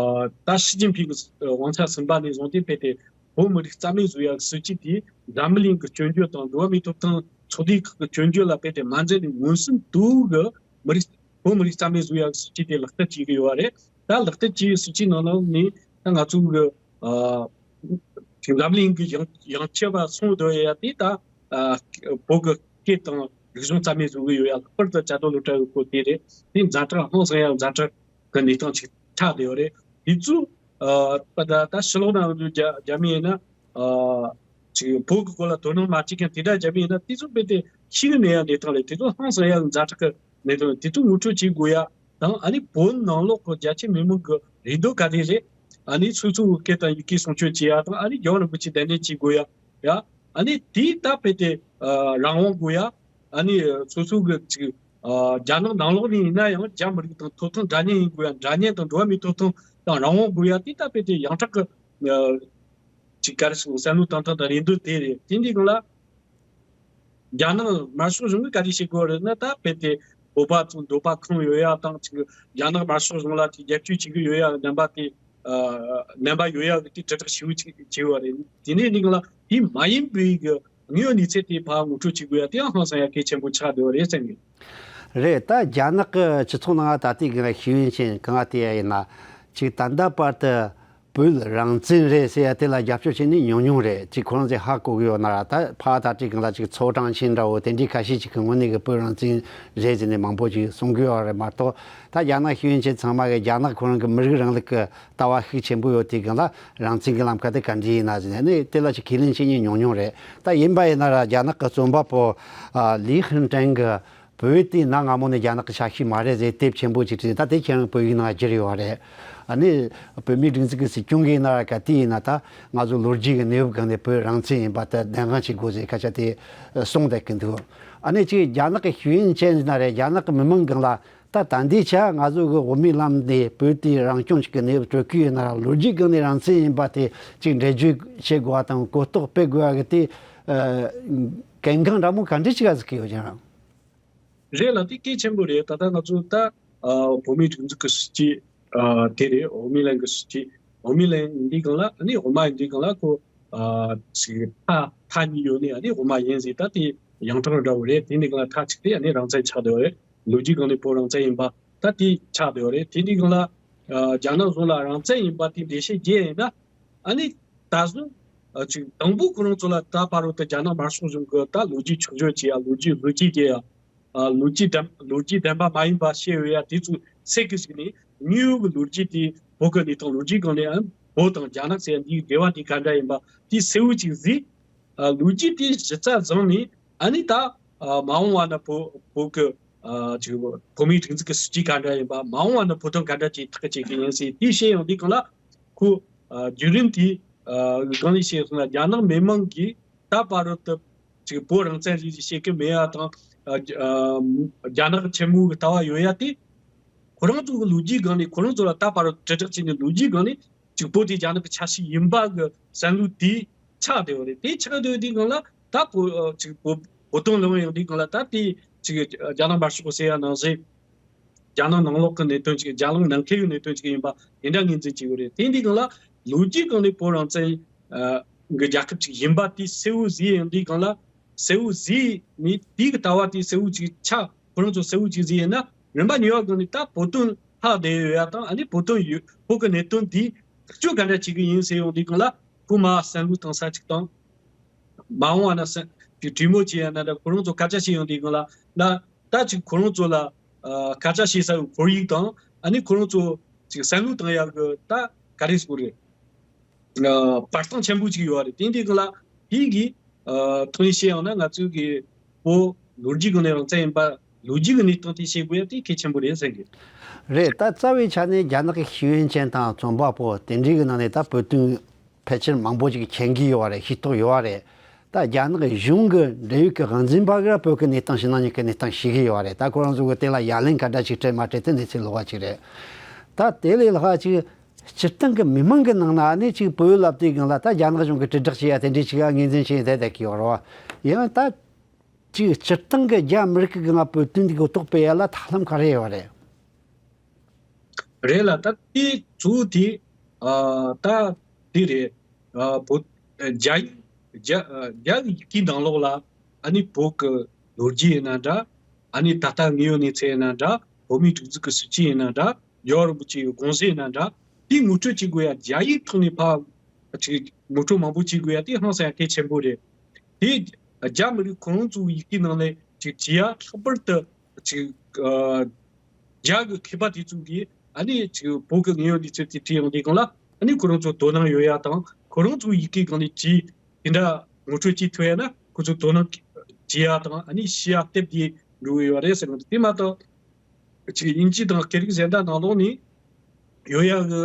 ད་ཞི་ཅིན་ཕིང་གི་དབང་ཆ་ཟིན་པ་ནས་བཟུང་སྟེ་དཔེ་དེ་བོད་མི་རིགས་རྩ་མེད་བཟོ་ཡག་གི་སྲིད་ཇུས་དེ་འཛམ་བུ་གླིང་གི་སྐྱོན་བརྗོད་དང་འགྲོ་བ་མིའི་ཐོབ་ཐང་ཚོགས་སྡེ་ཁག་གི་སྐྱོན་བརྗོད་ལ་དཔེ་དེ་མ་འཛེམས་ནས་མངོན་སུམ་དུ་གི་མི་རིགས་བོད་མི་རིགས་རྩ་མེད་བཟོ་ཡག་གི་སྲིད་ཇུས་དེ་ལག་བསྟར་བྱེད་ཀྱི་ཡོད་པ་རེད། ད་ལག་བསྟར་བྱེད་ཡག་སྲིད་ཇུས་ནང་ནང་ནས་ད་ང་ཚོ་གི་ཨ་འཛམ་བུ་གླིང་གི་ཡང་ཡང་ཁྱབ་པ་སོང་སྡོད་ཡ་དེ་ད་ཨ་བོད་ཀྱི་སྐད་དང་རིག་གཞུང་རྩ་མེད་བཟོ་གི་ཡོད་ཡ། ལྷག་པར་དུ་བཅའ་སྡོད་སློབ་གྲྭ་གི་སྐོར་དེ་རེད། དེ་ཛ་དྲག་ཧང་སང་ཡ་ཛ་དྲག་གི་གནས་སྟངས་ཅིག་ཆགས་བསྡད་ཡོད་རེད། དེ་ཚོ་ཨ་པ་ད་ད་ཕྱི་ལོགས་ནང་དུ་རྒྱ་རྒྱ་མི་ཡིན་ན་ཨ་ཅིག་བོད་ཀྱི་སྐོར་ལ་དོ་སྣང་མ་བྱེད་མཁན་དེ་འདྲ་རྒྱ་མི་ཡིན་ན་དེ་ཚོ་རྦད་དེ་ཤེས་ཀྱི་མེད་ཡ་གནས་སྟངས་རེད། དེ་ཚོ་ཧང་སང་ཡ་ཛ་དྲག་གི་གནད་དོན་དེ་ཚོ་ངོ་སྤྲོད་བྱེད་དགོས་ཡ་དང་། ཨ་ནི་བོད་ནང་ལོགས་ཀྱི་རྒྱ་ཆེ་མི་མང་གི་རེ་འདོད་ག་རེ་རེད། ཨ་ནི་སོ་སོའི་སྐད་དང་ཡི་གེ་སྲུང་སྐྱོབ་བྱེད་ཡ་དང་། ཨ་ནི་རྒྱལ་བ་རིན་པོ་ཆེ་གདན་འདྲེན་བྱེད་དགོས་ཡ། ཡ། ཨ་ནི་དེའི་ད་དཔེ་དེ་ཨ་རང་དབང་དགོས་ཡ། ཨ་ནི་སོ་སོ་གི་ཅིག་ཨ་རྒྱ་ནག་ནང་ལོགས་ནས་ཡིན་ན་ཡང་རྒྱ་མི་རིགས་དང་ཐོབ་ཐང་འདྲ་མཉམ་ཡིན་དགོས་ཡ། འདྲ་མཉམ་དང་འགྲོ་བ་མིའི་ཐོབ་ཐང་དང་རང་དབང་དགོས་ཡ་དེ་ད་དཔེ་དེ་ཡང་དག་གི་ཨ་ཅིག་ག་རེ་ཟེར། བསམ་བློ་བཏང་སྟངས་དང་རེ་འདུན་དེ་རེད། དེ་འདི་གང་ལ་རྒྱ་ནག་དམར་ཤོག་གཞུང་གིས་ག་རེ་བྱེད་དགོས་རེད་ན། ད་དཔེ་དེ་བོད་པ་ཚོ་འདོད་པ་ཁེངས་ཡོད་ཡ་དང་། ཅིག་རྒྱ་ནག་དམར་ཤོག་གཞུང་ལ་དེ་རྒྱབ་སྐྱོར་བྱེད་ཀྱི་ཡོད་ཡ་རྣམ་པ་དེ་ཨ་རྣམ་པ་ཡོད་ཡ་གི་དེ་དྲིལ་བསྒྲགས་ཞེ་པོ་ཅིག་བྱས་པ་རེད། དེ་ནས་འདི་གང་ལ་དེ་མ་ཡིན་པའི་གི་དངོས་ཡོད་གནས་ཚུལ་དེ་ཕར་ངོ་སྤྲོད་བྱེད་དགོས་ཡ་དེ་ཡང་ཧང་སང་ཡ་གལ་ཆེན་པོ་ཆགས་བསྡད་པ་རེད་བསམ་གི། རེད། ད་རྒྱ་ནག་གི་སྤྱི་ཚོགས་ནང་ད་ལྟའི་གི་ཤེས་ཡོན་ཅན་གང་ལ་བལྟས་ཡ་ཡིན་ན་ཅིག་ད་ལྟ་བར་དུ་བོད་རང་བཙན་རེད་ཟེར་ཡ་དེ་ལ་རྒྱབ་སྐྱོར་བྱེད་ནི་ཉུང་ཉུང་རེད། ཅིག་ཁོ་རང་ཚོས་ཧ་གོ་གི་ཡོད་ན་ར། ད་ཕར་ད་ཅིག་གང་ལ་ཅིག་ཚོའུ་ཀྲང་ཆན་འདྲ་བོ་དེ་འདྲའི་ཁ་ཤས་ཅིག་གི་ངོས་ནས་གི་བོད་རང་བཙན་རེད་ཟེར་ནས་མང་པོ་ཅིག་གསུང་གི་ཡོད་རེད་མ་གཏོགས། ད་རྒྱ་ནག་ཤེས་ཡོན་ཅན་ཚང་མ་གི་རྒྱ་ནག་ཁོ་རང་གི་མི་རིགས་རིང་ལུགས་ཀྱི་ལྟ་བ་ཤུགས་ཆེན་པོ་ཡོད་དུས་སྒང་ལ་རང་བཙན་གྱི་ལམ་ཁ་དེ་ག་འདྲ་ཡིན་ན་ཟེར་ནས་ནི་དེ་ལ་ཅིག་ཁས་ལེན་བྱེད་མཁན་ཉུང་ཉུང་རེད། ད་ཡིན་པ་ཡིན་ན་ར་རྒྱ་ནག་གི་རྩོམ་པ་པོ་ཨ་ལི་ཧན་ཀྲེང་གིས་བོད་དེ་གནའ་སྔ་མོ་ནས་རྒྱ་ནག་གི་ཆ་ཤས་མ་རེད་ཟེར་དེབ་ཆེན་པོ་ཅིག་བྲིས། ད་དེ་ཁྱེད་རང་བོད་ཡིག་ནང་བསྒྱུར་ཡོད་རེད། ཨ་ནི་བོད་མིའི་སྒྲིག་འཛུགས་ཀྱི་སྲིད་སྐྱོང་གིས་ཡིན་ན་ར་ག་དུས་ཡིན་ན་ད་ང་ཚོ་ལོ་རྒྱུས་ཀྱི་གནས་བབ་སྒང་ནས་བོད་རང་བཙན་ཡིན་པ་དེ་བདེན་དཔང་བྱེད་དགོས་ཟེར་སྐད་ཆ་དེ་གསུངས་བསྡད་ཀྱི་འདུག། ཨ་ནི་ཅིག་རྒྱ་ནག་གི་ཤེས་ཡོན་ཅན་ཡིན་ན་རེད། རྒྱ་ནག་གི་མི་མང་སྒང་ལ་ད་ད་ལྟའི་ཆ་ང་ཚོ་གི་དབུ་མའི་ལམ་ནས་བོད་དེ་རང་སྐྱོང་ཅིག་གི་གནས་བབ་སྤྲོད་ཀྱི་ཡོད་ན་ར། ལོ་རྒྱུས་སྒང་ནས་རང་བཙན་ཡིན་པ་དེ་ཅིག་འགྲེལ་བརྗོད་བྱེད་དགོས་པ་དང་གོ་རྟོགས་སྤེལ་དགོས་པ་གི་དེ་ཨ་གལ་འགངས་འདྲ་མོ་ག་འདྲ་ཅིག་ག་ཟིག་གི་ཡོད་ཀྱང་། རེད་ལ། དེ་གལ་ཆེན་པོ་རེད། ད་ལྟ་ང་ཚོ་ད་ཨ་བོད་མིའི་སྒྲིག་འཛུགས་ཀྱི་སྲིད་ཇུས་ཨ་དེ་རེད། དབུ་མའི་ལམ་གྱི་སྲིད་ཇུས། དབུ་མའི་ལམ་འདི་སྒང་ལ་ཨ་ནི་དབུ་མ་འདི་སྒང་ལ་ཁོ་ཨ་ཅིག་མཐའ་མཐའ་གཉིས་ཡོད་ནི་ཨ་ནི་དབུ་མ་ཡིན་ཟེར། ད་དེ་ཡང་དག་འདྲ་བོ་རེད། དེ་འདི་སྒང་ལ་མཐའ་གཅིག་དེ་ཨ་ནི་རང་བཙན་ཆགས་བསྡད་པ་རེད། ལོ་རྒྱུས་སྒང་ནས་བོད་རང་བཙན་ཡིན་པ་ད་དེ་ཆགས་བསྡད་པ་རེད། དེ་འདི་སྒང་ལ་ཨ་རྒྱ་ནག་གཞུང་ལ་རང་བཙན་ཡིན་པ་དེ་འགྲེལ་བཤད་བརྒྱབ་ཡིན་ན། ཨ་ནི་ད་གཟོད་ཨ་ཅིག་དང་པོ་ཁོ་རང་ཚོ་ལ་ད་བར་དུ་རྒྱ་ནག་དམར་ཤོག་གཞུང་གིས་ད་ལོ་རྒྱུས་ཆུང་ཆུང་བྱེད་ཡ། ལོ་རྒྱུས་བཟོ་བཅོས་བྱེད་ཡ། ཨ་ལོ་རྒྱུས་བདེན་ལོ་རྒྱུས་བདེན་པ་མ་ཡིན་པ་བཤད་ཡོད་ཡ་དེ་ཚོ་སེལ་གི་ཞིག་ནས། དངོས་ཡོད་ཀྱི་ལོ་རྒྱུས་དེ་བོད་ཀྱི་གནས་སྟངས་ལོ་རྒྱུས་སྒང་ནས་ཨ་བོད་དང་རྒྱ་ནག་ཟེར་ཡ་འདིའི་འབྲེལ་བ་དེ་ག་འདྲ་ཡིན་པ་དེ་གསལ་བོ་ཅིག་གཟིགས། ཨ་ལོ་རྒྱུས་དེ་གཞི་རྩ་བཟུང་ནས་ཨ་ནི་ད་ཨ་མ་འོངས་པ་ན་བོད་བོད་ཀྱི་ཨ་ཅིག་བོད་མིའི་སྒྲིག་འཛུགས་ཀྱི་སྲིད་ཇུས་ག་འདྲ་ཡིན་པ། མ་འོངས་པ་ན་བོད་དོན་ག་འདྲ་ཅིག་ཐག་གཅོད་ཀྱི་ཡིན་ཟེར་དེ་བཤད་ཡོང་དུས་སྒང་ལ་ཁོ་ཨ་བརྒྱུད་རིམ་དེ་ཨ་སྒང་ནས་བཤད་སོང་ན་རྒྱ་ནག་མི་མང་གིས་ད་བར་དུ་ཅིག་བོད་རང་བཙན་རེད་ཅེས་བཤད་ཀྱི་མེད་ཡ་དང་། ཨ་རྒྱ་ཨ་རྒྱ་ནག་ཆེན་མོའི་ལྟ་བ་ཡོད་ཡ་དེ་ཁོ་རང་ཚོ་གི་ལོ་རྒྱུས་སྒང་ནས་ཁོ་རང་ཚོ་ལ་ད་བར་དུ་དྲིལ་བསྒྲགས་བྱས་ནས་ལོ་རྒྱུས་སྒང་ནས་ཅིག་བོད་དེ་རྒྱ་ནག་གི་ཆ་ཤས་ཡིན་པ་གི་བསམ་བློ་དེ་ཆགས་བསྡད་ཡོད་རེད། དེ་ཆགས་བསྡད་དུས་སྒང་ལ་ད་བོད་ཨ་ཅིག་བོད་བོད་དོན་ལབ་ཡོང་དུས་སྒང་ལ་ད་དེ་ཅིག་རྒྱ་ནག་དམར་ཤོག་གི་ཟེར་ཡ་ནང་བཞིན། རྒྱ་ནག་ནང་ལོགས་ཀྱི་གནད་དོན་ཅིག་རྒྱ་ནག་ནང་འཁོད་ཀྱི་གནད་དོན་ཅིག་ཡིན་པ་དེ་འདྲ་ངོས་འཛིན་བྱེད་དགོས་རེད། དེ་འདི་སྒང་ལ་ལོ་རྒྱུས་སྒང་ནས་བོད་རང་བཙན་ཨ་གི་རྒྱལ་ཁབ་ཅིག་ཡིན་པ་དེ་གསལ་བོ་གཟིགས་ཡོང་དུས་སྒང་ལ་གསལ་བོ་གཟིགས་ནས་དེའི་གི་ལྟ་བ་དེ་གསལ་བོ་ཅིག་ཆགས། ཁོ་རང་ཚོ་གསལ་བོ་ཅིག་གཟིགས་ཡིན་ན་རིམ་པ་གཉིས་པ་སྒང་ནས་ད་བོད་དོན་ལྷག་བསྡད་ཡོད་ཡ་དང་ཨ་ནི་བོད་དོན་ཡོད་བོད་ཀྱི་གནད་དོན་འདི་ཐག་གཅོད་ག་འདྲ་བྱེད་ཀྱི་ཡིན་ཟེར་ཡོང་དུས་སྒང་ལ་ཁོ་མ་བསམ་བློ་གཏོང་ས་ཅིག་དང་། མ་འོངས་པ་ན་སེ་གྲོས་མོལ་བྱེད་ཡ་ན་འདྲ། ཁོ་རང་ཚོ་སྐད་ཆ་བཤད་ཡོང་དུས་སྒང་ལ་ན་ད་ཅིག་ཁོ་རང་ཚོ་ལ་ཨ་སྐད་ཆ་བཤད་ས་ཡི་ཁོར་ཡུག་དང་ཨ་ནི་ཁོ་རང་ཚོ་ཅིག་བསམ་བློ་བཏང་ཡ་གི་ད་ག་རེ་ཟེར་དགོས་རེད། ཨ་བར་སྟོང་ཆེན་པོ་ཅིག་ཡོད་རེད། དེ་འདི་སྒང་ལ་དེ་གི་ཨ་ཐོག་ནས་བཤད་ཡོང་ན་ང་ཚོའི་གི་བོད་ལོ་རྒྱུས་སྒང་ནས་རང་བཙན་ཡིན་པ་ལོ་རྒྱུས་ཀྱི་གནས་སྟངས་དེ་བཤད་དགོས་ཡ་དེ་གལ་ཆེན་པོ་རེད་བསམ་གི། རེད། ད་རྩ་བའི་ཆ་ནས་རྒྱ་ནག་གི་ཤེས་ཡོན་ཅན་དང་རྩོམ་པ་པོ་དེ་འདྲའི་གི་ནང་ནས་ད་བོད་དོན་ཕལ་ཆེར་མང་པོ་ཅིག་མཁྱེན་གྱི་ཡོད་རེད། ཤེས་རྟོགས་ཡོད་རེད། ད་རྒྱ་ནག་གཞུང་གི་འབྲེལ་ཡོད་ཀྱི་དབང་འཛིན་པ་གིས་བོད་ཀྱི་གནས་སྟངས་ཕྱི་ནང་གཉིས་ཀྱི་གནས་སྟངས་ཤེས་ཀྱི་ཡོད་རེད། ད་ཁོ་རང་ཚོ་གིས་དེ་ལ་ཡ་ལན་ག་འདྲ་ཞིག་སྤྲད་མ་སྤྲད་དེ་གནས་ཚུལ་ལོགས་ཀ་ཅིག་རེད། ད་དེ་ལས་ལྷག་ཅིག་སྤྱིར་བཏང་གི་མི་མང་གི་ནང་ན་ནི་ཅིག་བོད་ཡིག་བསླབ་དུས་སྒང་ལ་ད་རྒྱ་ནག་གཞུང་གིས་དྲིལ་བསྒྲགས་བྱེད་ཡ་དེ་འདྲའི་ཅིག་ངོས་འཛིན་བྱས་བསྡད་བསྡད་ཀྱི་ཡོད་རེད་བ། ཡང་ད་ཅིག་སྤྱིར་བཏང་གི་རྒྱ་མི་རིགས་ཀྱི་ངང་བོད་དོན་འདི་གོ་རྟོགས་སྤེལ་ཡ་ལ་ཐབས་ལམ་ག་རེ་ཡོད་རེད། རེད་ལ་ད་དེ་གཙོ་བོ་དེ་ཨ་ད་དེ་རེད། ཨ་བོད་རྒྱ་ཡིག་རྒྱ་རྒྱ་ཡིག་གི་ནང་ལོགས་ལ་ཨ་ནི་བོད་ཀྱི་ལོ་རྒྱུས་ཡིན་ན་འདྲ། ཨ་ནི་ད་ལྟ་དངོས་ཡོད་གནས་ཚུལ་ཡིན་ན་འདྲ། བོད་མིའི་སྒྲིག་འཛུགས་ཀྱི་སྲིད་ཇུས་ཡིན་ན་འདྲ། རྒྱལ་བ་རིན་པོ་ཆེའི་དགོངས་གཞི་ཡིན་ན་འདྲ། དེ་ངོ་སྤྲོད་བྱེད་དགོས་ཡ་རྒྱ་ཡིག་ཐོག་ནས་ཕར་ཅིག་ངོ་སྤྲོད་མང་པོ་བྱེད་དགོས་ཡ་དེ་ཧང་སང་ཡ་གལ་ཆེན་པོ་རེད། དེ་རྒྱ་མི་རིགས་ཁོ་རང་ཚོའི་ཡི་གེ་ནང་ནས་ཅིག་བྲིས་ཡ་ལྷག་པར་དུ་ཅིག་ཨ་རྒྱ་གི་མཁས་པ་དེ་ཚོ་གིས་ཨ་ནི་ཅིག་བོད་ཀྱི་དངོས་ཡོད་གནས་ཚུལ་དེ་བྲིས་ཡོང་དུས་སྒང་ལ་ཨ་ནི་ཁོ་རང་ཚོ་དོ་སྣང་ཡོད་ཡ་དང་ཁོ་རང་ཚོའི་ཡི་གེ་སྒང་ནས་ཅིག་དེ་འདྲ་ངོ་སྤྲོད་བྱེད་ཐུབ་ཡ་ན་ཁོ་ཚོ་དོ་སྣང་བྱེད་ཡ་དང་ཨ་ནི་ཤེས་ཡ་སྟབས་བདེ་འགྲོ་གི་ཡོད་རེད་ཟེར་གི་འདུག་དེ་མ་གཏོགས། ཅིག་དབྱིན་ཇི་དང་སྐད་རིགས་གཞན་དག་ནང་ལོགས་ནས་ཡོད་ཡ་གི་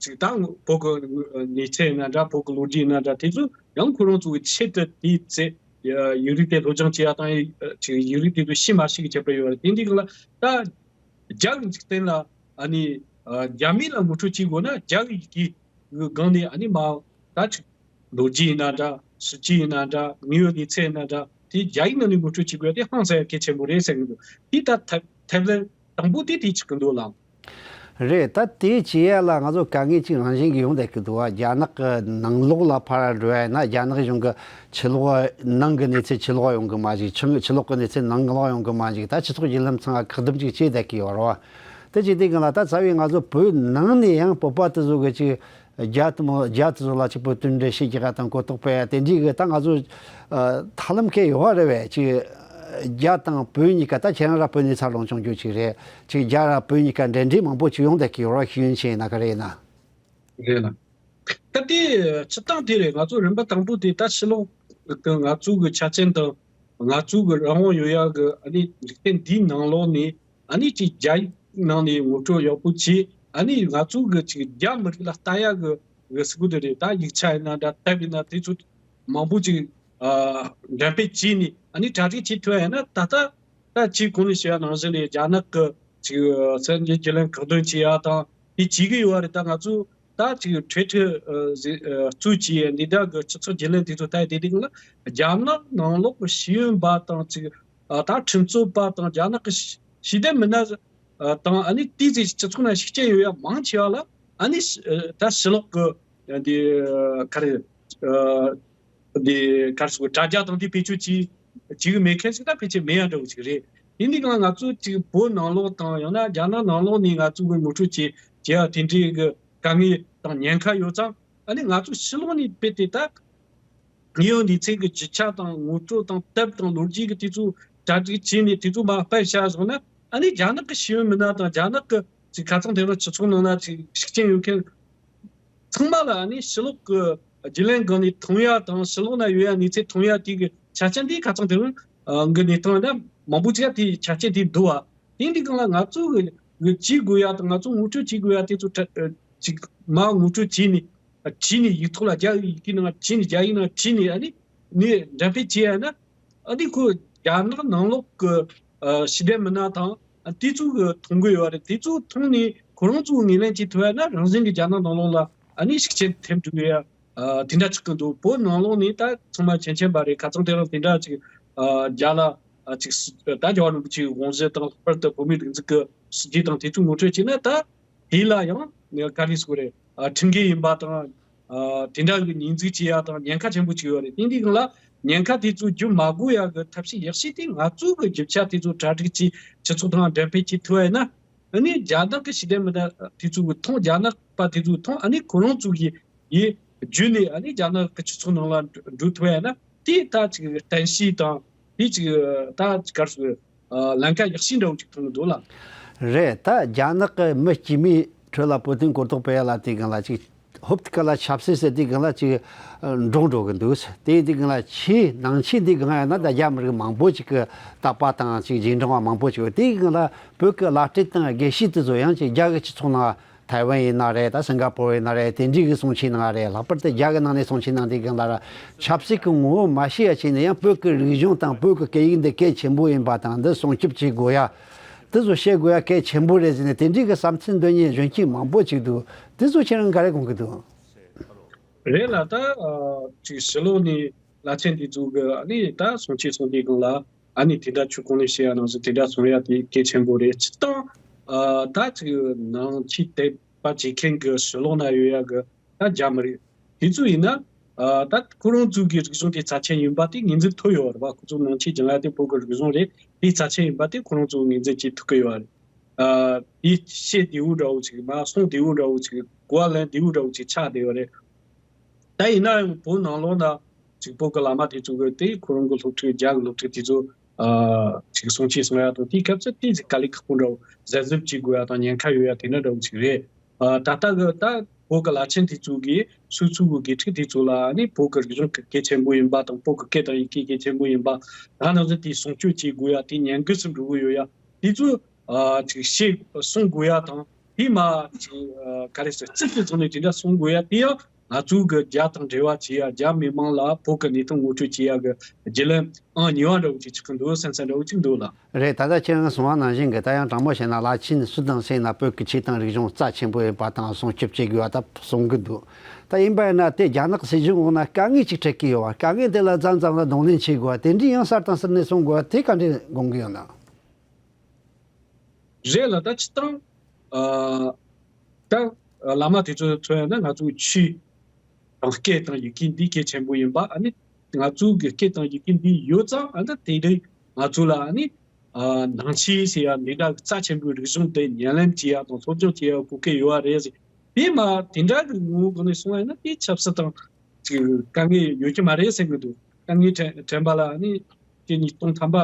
ཅིག་ད་བོད་ཀྱི་གནས་ཚད་ཡིན་ན་འདྲ། བོད་ཀྱི་ལོ་རྒྱུས་ཡིན་ན་འདྲ། དེ་ཚོ་ཡང་ཁོ་རང་ཚོ་གི་ཆེད་དུ་དེའི་ཚེ་ཡིག་རིགས་དེ་སློབ་སྦྱོང་བྱེད་ཡ་དང་ཅིག་ཡིག་རིགས་དེ་ཚོ་ཤེས་མ་ཤེས་ཀྱི་ཁྱད་པར་ཡོད་རེད། དེ་འདི་གི་ལ་ད་རྒྱ་གི་འཇིག་རྟེན་ལ་ཨ་ནི་རྒྱ་མི་ལ་ངོ་སྤྲོད་བྱེད་དགོས་ན་རྒྱ་གི་ཡི་གེ་གི་སྒང་ནས་ཨ་ནི་མ་ད་ཅིག་ལོ་རྒྱུས་ཡིན་ན་འདྲ། སྲིད་ཇུས་ཡིན་ན་འདྲ། དངོས་ཡོད་གནས་ཚུལ་ཡིན་ན་འདྲ། དེ་རྒྱ་ཡིག་ནང་ནས་ངོ་སྤྲོད་བྱེད་དགོས་དེ་ཧང་སང་ཡ་གལ་ཆེན་པོ་རེད་ཟེར་གི་འདུག་དེ་ད་ཐབས་ཐབས་ལམ་དང་པོ་དེ་དེ་ཆགས་གི་འདུག་ལགས། རེད། ད་དེ་བྱེད་ཡ་ལ་ང་ཚོ་དཀའ་ངལ་ཅིག་རང་བཞིན་གྱིས་ཡོང་བསྡད་ཀྱི་འདུག་བ། རྒྱ་ནག་གི་ནང་ལོགས་ལ་ཕར་འགྲོ་ཡ་ཡིན་ན་རྒྱ་ནག་གཞུང་གི་ཕྱི་ལོགས་ནང་གི་གནས་ཚུལ་ཕྱི་ལོགས་ཡོང་གི་མ་འཇུག་ཕྱི་ཕྱི་ལོགས་ཀྱི་གནས་ཚུལ་ནང་ལོགས་ཡོང་གི་མ་འཇུག་ད་སྤྱི་ཚོགས་བརྒྱུད་ལམ་ཚང་བཀག་སྡོམ་ཅིག་བྱས་བསྡད་ཀྱི་ཡོད་རེད་བ། དེ་བྱེད་དུས་སྒང་ལ་ད་རྩ་བའི་ང་ཚོ་བོད་ནང་ནས་ཡང་བོད་པ་དེ་ཚོ་གི་ཅིག་རྒྱ་དེ་མོ་རྒྱ་དེ་ཚོ་ལ་ཅིག་བོད་དོན་འགྲེལ་བཤད་རྒྱག་ཡ་དང་གོ་རྟོགས་སྤེལ་ཡ་དེ་འདྲའི་གི་ད་ང་ཚོ་ཨ་ཐབས་ལམ་གང་ཡོད་རེད་བས། ཅིག་རྒྱ་དང་བོད་གཉིས་ཀ་ད་ཁྱེད་རང་ར་བོད་ནས་འཚར་ལོངས་བྱུང་རྒྱུ་ཅིག་རེད། ཅིག་རྒྱ་ར་བོད་གཉིས་ཀ་འབྲེལ་འདྲིས་མང་པོ་ཅིག་ཡོང་བསྡད་ཀྱི་ཡོད་རེད་བ། ཤེས་ཡོན་ཅན་ཡིན་ན་ག་རེ་ཡིན་ན། རེད་ལ། ད་དེ་སྤྱིར་བཏང་དེ་རེད། ང་ཚོ་རིམ་པ་དང་པོ་དེ་ད་ཕྱི་ལོགས་ཀྱི་ང་ཚོ་གི་ཆ་རྐྱེན་དང་ང་ཚོ་གི་རང་དབང་ཡོད་ཡ་གི་ཨ་ནི་འཇིག་རྟེན་འདིའི་ནང་ལོགས་ནས་ཨ་ནི་ཅིག་རྒྱ་ཡིག་ནང་ནས་ངོ་སྤྲོད་ཡག་པོ་བྱས། ཨ་ནི་ང་ཚོ་གི་ཅིག་རྒྱ་མི་རིགས་ལ་ལྟ་ཡ་གི་གི་ཟེར་དགོས་དེ་རེད། ད་ཡིག་ཆ་ཡིན་ན་འདྲ། དེབ་ཡིན་ན་དེ་ཚོ་མང་པོ་ཅིག་ཨ་འགྲེམས་སྤེལ་བྱས་ནས་ཨ་ནི་གྲ་སྒྲིག་བྱེད་ཐུབ་ཡ་ཡིན་ན་ད་ལྟ་ད་ཅིག་གོང་ནས་ཞུ་ཡ་ནང་བཞིན་རེད། རྒྱ་ནག་གི་ཅིག་ཨ་སྲིད་འཛིན་རྒྱུན་ལས་བཀག་སྡོམ་བྱེད་ཡ་དང་དེ་བྱེད་ཀྱི་ཡོད་རེད། ད་ང་ཚོ་ད་ཅིག་འཕྲལ་འཕྲལ་ཨ་ཟེ་ཨ་གཙོ་བྱས་ཡ་འདི་འདྲ་གི་སྤྱི་ཚོགས་བརྒྱུད་ལམ་དེ་ཚོ་ལྟ་ཡ་དེ་དེ་གི་ལ་རྒྱ་ནག་ནང་ལོགས་ཀྱི་ཤེས་ཡོན་པ་དང་ཅིག་ཨ་ད་ཁྲིམས་རྩོད་པ་དང་རྒྱ་ནག་གི་ཤེས་ཤེས་ལྡན་མི་སྣ་ཨ་དང་ཨ་ནི་དེའི་ཚེ་སྤྱི་ཚོགས་ནང་ཤུགས་རྐྱེན་ཡོད་ཡ་མང་ཆེ་བ་ལ་ཨ་ནི་ཨ་ད་ཕྱི་ལོགས་ཀྱི་འདི་ཨ་ག་རེ་ཨ་འདི་ག་རེ་ཟེར་དགོས། དྲ་རྒྱ་དང་འདི་བེད་སྤྱོད་བྱེད་བྱེད་གི་མེད་མཁན་ཞིག་ད་ཕལ་ཆེར་མེད་ཡ་འདྲ་བོ་ཞིག་རེད། དེ་འདི་གང་ང་ཚོ་ཅིག་བོད་ནང་ལོགས་དང་ཡང་ན་རྒྱ་ནག་ནང་ལོགས་ནས་ང་ཚོ་གི་ངོ་སྤྲོད་བྱེད་བྱེད་ཡ་དེ་འདྲའི་གི་དཀའ་ངལ་དང་ཉེན་ཁ་ཡོད་ཙང་ཨ་ནི་ང་ཚོ་ཕྱི་ལོགས་ནས་དཔེ་དེ་ད་དངོས་ཡོད་གནས་ཚུལ་གྱི་རྒྱུ་ཆ་དང་ངོ་སྤྲོད་དང་དེབ་དང་ལོ་རྒྱུས་ཀྱི་དེ་ཚོ་གྲ་སྒྲིག་བྱས་ནས་དེ་ཚོ་མར་སྤེལ་བཞག་སོང་ན་ཨ་ནི་རྒྱ་ནག་གི་ཤེས་ཡོན་མི་སྣ་དང་རྒྱ་ནག་གི་ ཅིག་ཁ་སང་དེ་རིང་སྤྱི་ཚོགས་ནང་ན་ཅིག་ཤུགས་རྐྱེན་ཡོད་མཁན་ཚང་མ་ལ་ཨ་ནི་ཕྱི་ལོགས་ཀྱི་བརྒྱུད་ལམ་སྒང་ནས་མཐོང་ཡ་དང་ཕྱི་ལོགས་ན་ཡོད་ཡ་གནས་ཚུལ་མཐོང་ཡ་དེ་གི་ཆ་རྐྱེན་དེ་ཁ་སང་དེ་རིང་གི་གནས་སྟངས་ན་མང་པོ་ཅིག་ཡ་དེ་ཆ་རྐྱེན་དེ་འདུག་བ། དེ་འདི་སྒང་ལ་ང་ཚོ་གི་གི་བྱེད་དགོས་ཡ་དང་ང་ཚོ་ངོ་སྤྲོད་བྱེད་དགོས་ཡ་དེ་ཚོ་ཅིག་མ་ངོ་སྤྲོད་བྱས་ནས་བྲིས་ནས་ཡིག་ཐོག་ལ་རྒྱ་ཡིག་གི་ནང་བྲིས་ནས་རྒྱ་ཡིག་ནང་བྲིས་ནས་ཨ་ནི་ནས་འགྲེམས་སྤེལ་བྱས་ཡ་ན། ཨ་ནི་ཁོ་རྒྱ་ནག་ནང་ལོགས་ཀྱི་ཨ་ཤེས་ལྡན་མི་སྣ་དང་ཨ་དེ་ཚོ་གི་མཐོང་གི་ཡོད་རེད། དེ་ཚོ་མཐོང་ནས་ཁོ་རང་ཚོ་ངོས་ལེན་བྱེད་ཐུབ་ཡ་ན་རང་བཞིན་གྱི་རྒྱ་ནག་ནང་ལོགས་ལ་ཨ་ནི་ཤུགས་རྐྱེན་ཐེབས་འགྲོ་ཡ་ཨ་དེ་འདྲ་ཆགས་ཀྱི་འདུག་བོད་ནང་ལོགས་ནས་ད་ཚང་མ་མཁྱེན་མཁྱེན་པ་རེད། ཁ་སང་དེ་རིང་དེ་འདྲ་ཅིག་ཨ་རྒྱ་ལ་ཨ་ཅིག་སུ་ད་རྒྱལ་བ་རིན་པོ་ཆེའི་དགོངས་གཞི་དང་ལྷག་པར་དུ་བོད་མིའི་སྒྲིག་འཛུགས་ཀྱི་སྲིད་ཇུས་དང་དེ་ཚོ་ངོ་སྤྲོད་བྱས་ན་ད། དེ་ལ་ཡང་ག་རེ་ཟེར་དགོས་རེད། ཨ་ཁྲིམས་འགལ་ཡིན་པ་དང་ཨ་དེ་འདྲ་གི་ཉེས་འཛུགས་བྱེད་ཡ་དང་ཉེན་ཁ་ཆེན་པོ་ཅིག་ཡོད་རེད། དེ་འདི་སྒང་ལ་ཉེན་ཁ་དེ་ཚོ་བརྒྱུད་མ་དགོས་ཡ་གི་ཐབས་ཤེས་ཡག་ཤོས་དེ་ང་ཚོ་གི་རྒྱུ་ཆ་དེ་ཚོ་གྲ་སྒྲིག་བྱས་སྤྱི་ཚོགས་དང་འགྲེམས་སྤེལ་བྱེད་ཐུབ་པ་ཡིན་ན། ཨ་ནི་རྒྱ་ནག་གི་ཤེས་ལྡན་མི་སྣ་དེ་ཚོ་གི་མཐོང་། རྒྱ་ནག་པ་དེ་ཚོ་མཐོང་། ཨ་ནི་ཁོ་རང་ཚོ་གི་ཡི་བརྒྱུད་ནས་ཨ་ནི་རྒྱ་ནག་གི་སྤྱི་ཚོགས་ནང་ལ་འགྲོ་ཐུབ་པ་ཡིན་ན་དེ་ད་ཅིག་བརྟན་ཤེས་དང་དེ་ཅིག་ད་གར་སོང་། ཨ་ལམ་ཁ་ཡག་ཤོས་འདྲ་བོ་ཅིག་མཐོང་གི་འདུག་ལ། རེད། ད་རྒྱ་ནག་གི་མི་དཀྱུས་མའི་ཁྲོད་ལ་བོད་དོན་གོ་རྟོགས་སྤེལ་ཡ་ལ་དེ་སྒང་ལ་ཅིག་ཧོབ་ཏེ་ཀ་ལ་ཆབ་སྲིད་ཟེར་དེ་སྒང་ལ་ཅིག་འགྲོ་འགྲོ་གི་འདུག་དེ་དེ་སྒང་ལ་ཆེས་ནང་ཆེས་འདི་སྒང་ཡ་ན་ད་རྒྱ་མི་རིགས་མང་པོ་ཅིག་གི་དད་པ་དང་ཅིག་རྗེས་འབྲང་བ་མང་པོ་ཅིག་ཡོད། དེ་སྒང་ལ་བོད་ཀྱི་བླ་སྤྲུལ་དང་དགེ་བཤེས་དེ་ཚོ་ཡང་ཅིག་རྒྱ་གི་སྤྱི་ཚོགས་ནང་ཐའེ་ཝན་ཡིན་ན་རེད། ད་སིང་ག་པོར་ཡིན་ན་རེད། དེ་འདྲའི་གི་གསུང་ཆོས་གནང་རེད། ལྷག་པར་དུ་རྒྱ་གི་ནང་ནས་གསུང་ཆོས་གནང་དུས་སྒང་ལ་ར་ཆབ་སྲིད་ཀྱི་ངོ་བོ་མ་ཤེས་ཡ་བྱས་ནས་ཡང་བོད་ཀྱི་རིག་གཞུང་དང་བོད་ཀྱི་སྐད་ཡིག་འདི་གལ་ཆེན་པོ་ཡིན་པ་དང་འདི་སྲུང་སྐྱོབ་བྱེད་དགོས་ཡ། འདི་ཚོ་བཤད་དགོས་ཡ་གལ་ཆེན་པོ་རེད་ཟེར་ནས་དེ་འདྲའི་གི་བསམ་ཚུལ་འདོན་མཁན་གཞོན་སྐྱེས་མང་པོ་ཅིག་འདུག་དེ་ཚོ་ཁྱེད་རང་ག་རེ་དགོངས་ཀྱི་འདུག་རེད་ལ་ད་ཨ་ཅིག་ཕྱི་ལོགས་ནས་བླ་ཆེན་འདི་ཚོ་གི་ཨ་ནི་ད་གསུང་ཆོས་གསུང་དུས་སྒང་ལ། ཨ་ནི་དེ་འདྲ་ཆོས་གོང་ལས་བཤད་ཡ་ནང་བཞིན་དེ་འདྲ་གསུང་ཡ་དེ་གལ་ཆེན་པོ་རེད། སྤྱིར་བཏང་ཨ་ད་ཅིག་ནང་ཆོས་དད་པ་བྱེད་མཁན་གྱི་ཕྱི་ལོགས་ན་ཡོད་ཡ་གི་ད་རྒྱ་མི་རིགས་དེ་ཚོ་ཡིན་ན། ཨ་ད་ཁོ་རང་ཚོ་གི་རིག་གཞུང་དེ་རྩ་ཆེན་ཡིན་པ་དེ་ངོས་འཛིན་ཐུབ་ཡོད་རེད་བ། ཁོ་ཚོ་ནང་ཆོས་སྦྱང་ཡ་དེ་བོད་ཀྱི་རིག་གཞུང་རེད། དེ་རྩ་ཆེན་ཡིན་པ་དེ་ཁོ་རང་ཚོ་ངོས་འཛིན་བྱེད་ཐུབ་ཀྱི་ཡོད་རེད། ཨ་དེ་བཤད་བདེ་བོ་འདྲ་བོ་ཅིག་མ་གསུང་བདེ་བོ་འདྲ་བོ་ཅིག་གོ་བ་ལེན་བདེ་བོ་འདྲ་བོ་ཅིག་ཆགས་བསྡད་ཡོད་རེད། ད་ཡིན་ན་ཡང་བོད་ནང་ལོགས་ན་ཅིག་བོད་ཀྱི་བླ་མ་དེ་ཚོ་གི་དེ་ཁོ་རང་གི་སློབ་ཕྲུག་རྒྱ་གི་སློབ་ཕྲུག་དེ་ཚོ་ཨ་ཅིག་གསུང་ཆོས་གསུང་ཡ་དང་དེའི་སྐབས་སུ་དེ་ཅིག་དཀའ་ལས་ཁག་པོ་འདྲ་བོ་གཟབ་གཟབ་བྱེད་དགོས་ཡ་དང་ཉེན་ཁ་ཡོད་ཡ་དེ་འདྲ་འདྲ་བོ་ཅིག་རེད། ཨ་ད་ལྟ་གི་ད་བོད་ཀྱི་བླ་ཆེན་དེ་ཚོ་གིས་སོ་སོ་གི་དགེ་ཕྲུག་དེ་ཚོ་ལ་ནི་བོད་ཀྱི་རིག་གཞུང་གི་གལ་ཆེན་པོ་ཡིན་པ་དང་བོད་ཀྱི་སྐད་དང་ཡི་གེ་གལ་ཆེན་པོ་ཡིན་པ། ད་ནང་བཞིན་དེ་སྲུང་སྐྱོབ་བྱེད་དགོས་ཡ་དེ་ཉེན་ཁ་ཟིན་འགྲོ་གི་ཡོད་ཡ་དེ་ཚོ། ཨ་ཅིག་བཤད་གསུང་དགོས་ཡ་དང་དེ་མ་ཅིག་ཨ་ག་རེ་ཟེར་རྩིས་ཀྱི་ཐོག་ནས་དེ་འདྲ་གསུང་དགོས་ཡ་དེ་ཡང་ང་ཚོའི་གི་རྒྱ་དང་འབྲེལ་བ་བྱེད་ཡ་རྒྱ་མི་མང་ལ་བོད་ཀྱི་གནས་སྟངས་ངོ་སྤྲོད་བྱེད་ཡ་གི་བརྒྱུད་ལམ་ཨང་གཉིས་པ་འདྲ་བོ་ཅིག་ཆགས་ཀྱི་འདུག་བསམ་བསམ་འདྲ་བོ་ཅིག་འདུག་ལ། རེད། ད་ལྟ་ཁྱེད་རང་གསུང་བ་ནང་བཞིན་གི་ད་ཡང་དྲང་མོ་བཤད་ན་བླ་ཆེན་སུ་དང་སུ་ཡིན་ན་བོད་ཀྱི་ཆོས་དང་རིག་གཞུང་རྩ་ཆེན་པོ་ཡིན་པ་དང་སྲུང་སྐྱོབ་བྱེད་དགོས་པ་ད་གསུང་གི་འདུག་ད་ཡིན་པ་ཡིན་ན་དེ་རྒྱ་ནག་སྲིད་གཞུང་འོག་ན་དཀའ་ངལ་ཅིག་འཕྲད་ཀྱི་ཡོད་པ། དཀའ་ངལ་དེ་ལ་མཚམས་མཚམས་ལ་གདོང་ལེན་བྱེད་དགོས་པ་དེ་འདྲའི་ཡང་གསར་དང་གསར་ནས་གསུང་དགོས་པ་དེ་ག་འདྲས་དགོངས་ཀྱི་ཡོད་ན། རེད་ལ་ད་སྤྱིར་བཏང་ཨ་ད་བླ་མ་དེ་ཚོ་མཚོན་ཡ་ན་ང་ཚོའི་ཆོས་དང་སྐད་དང་ཡི་གེ་འདི་གལ་ཆེན་པོ་ཡིན་པ། ཨ་ནི་ང་ཚོའི་གི་སྐད་དང་ཡི་གེ་འདི་ཡོད་ཙང་ཨ་ད་དེ་རིང་ང་ཚོ་ལ་ཨ་ནི་ཨ་ནང་ཆོས་ཟེར་ཡ་འདི་འདྲ་རྩ་ཆེན་པོའི་རིག་གཞུང་དེ་ཉམས་ལེན་བྱེད་ཡ་དང་སློབ་སྦྱོང་བྱེད་ཡ་གོ་སྐབས་ཡོད་པ་རེད་ཟེར། དེ་མ་དེ་འདྲ་གི་ངོ་བོ་སྒང་ནས་སོང་བ་ཡིན་ན་དེ་ཆབ་སྲིད་དང་ཅིག་དཀའ་ངལ་ཡོད་ཀྱི་མ་རེད་བསམ་གི་འདུག་དཀའ་ངལ་དྲན་དྲན་པ་ལ་ཨ་ནི་དེ་ཉིས་སྟོང་ཐམ་པ་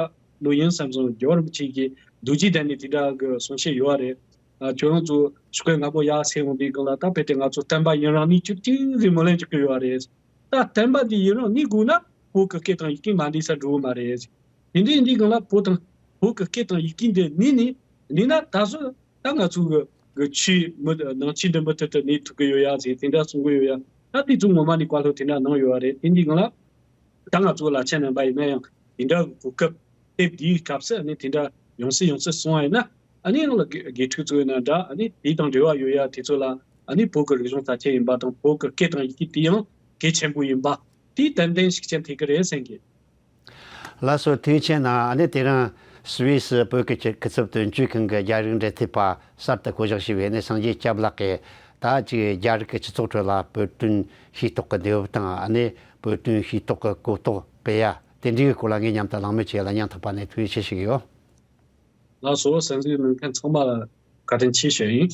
ལོ་ཡིན་བསམ་སོང་། རྒྱལ་བ་རིན་པོ་ཆེ་གིས་རྡོ་རྗེ་གདན་ནས་དེ་འདྲ་གི་གསུང་བཤད་ཡོད་པ་རེད། ཨ་ཁྱོད་རང་ཚོ་ཆོས་སྐད་ངན་པོ་ཡག་ཟེར་ཡོང་དུས་སྒང་ལ་ད་དཔེ་དེ་ང་ཚོ་བསྟན་པ་ཡུན་རིང་གནས་ཐུབ་ཅིག་རེད་མོ་ལེན་བྱེད་ཀྱི་ཡོད་པ་རེད། ད་བསྟན་པ་འདི་ཡུན་རིང་གནས་དགོས་ན་བོད་ཀྱི་སྐད་དང་ཡི་གེ་མ་འདི་ས་འགྲོ་གི་མ་རེད། དེ་འདྲའི་འདི་སྒང་ལ་བོད་དང་བོད་ཀྱི་སྐད་དང་ཡི་གེ་འདི་གནས་ནས་གནས་ན་ད་གཟོད་ད་ང་ཚོ་གི་གི་ཆོས་མི་ནང་ཆོས་འདི་མུ་མཐུད་དུ་གནས་ཐུབ་ཀྱི་ཡོད་ཡ་ཟེར་དེ་འདྲ་གསུང་གི་ཡོད་ཡ། ད་དེ་ཚོ་ངོ་མ་ནས་བཀའ་སློབ་དེ་འདྲ་གནང་ཡོད་པ་རེད། དེ་འདི་སྒང་ལ། ད་ང་ཚོ་བླ་ཆེན་རྣམ་པ་ཡིན་ན་ཡང་དེ་འདྲ་གི་གོ་སྐབས་དེབ་འདིའི་སྐབས་སུ་ཨ་ནི་དེ་འདྲ་ཡོང་སྲིད་ཡོང་སྲིད་སོང་བ་ཡིན་ན། ཨ་ནི་ཡང་ལ་དགེ་དགེ་ཕྲུག་ཚོ་ཡིན་ན་འདྲ་ཨ་ནི་དེ་དང་འབྲེལ་བ་ཡོད་ཡ་དེ་ཚོ་ལ་ཨ་ནི་བོད་ཀྱི་རིག་གཞུང་རྩ་ཆེན་ཡིན་པ་དང་བོད་ཀྱི་སྐད་དང་ཡི་གེ་དེ་ཡང་གལ་ཆེན་པོ་ཡིན་པ་དེ་ཏན་ཏན་ཤུགས་རྐྱེན་ཐེབས་ཀྱི་རེད་བསམ་གི། ལགས་སོ། ཐུགས་རྗེ་ཆེ་གནང་། ཨ་ནི་དེ་རིང་སུད་སི་བོད་ཀྱི་ཆེ་སྐུ་ཚབ་དོན་གཅོད་ཁང་གི་རྒྱ་རིགས་འབྲེལ་མཐུད་པ་གསར་དུ་བསྐོ་གཞག་བྱས་པའི་ཨ་ནི་སངས་རྒྱས་སྐྱབས་ལགས་ཀྱིས་ད་ཅིག་རྒྱ་རིགས་ཀྱི་སྤྱི་ཚོགས་ཁྲོད་ལ་བོད་དོན་ཤེས་རྟོགས་ཀྱི་འདེགས་འབུལ་དང་ཨ་ནི་བོད་དོན་ཤེས་རྟོགས་ཀྱི་གོ་རྟོགས་སྤེལ་ཡ་དེ་འདྲའི་སྐོར་ལ་ངས་མཉམ་དུ་གླེང་མོལ་བྱས་ལ་སྙིང་ཐག་པ་ནས་ཐུགས་རྗེ་ཆེ་ཞུ་གི་ཡོད། ལགས་སོ། གསན་གཟིགས་གནང་མཁན་ཚང་མ་ལ་བཀའ་དྲིན་ཆེ་ཞུ་ཡིན།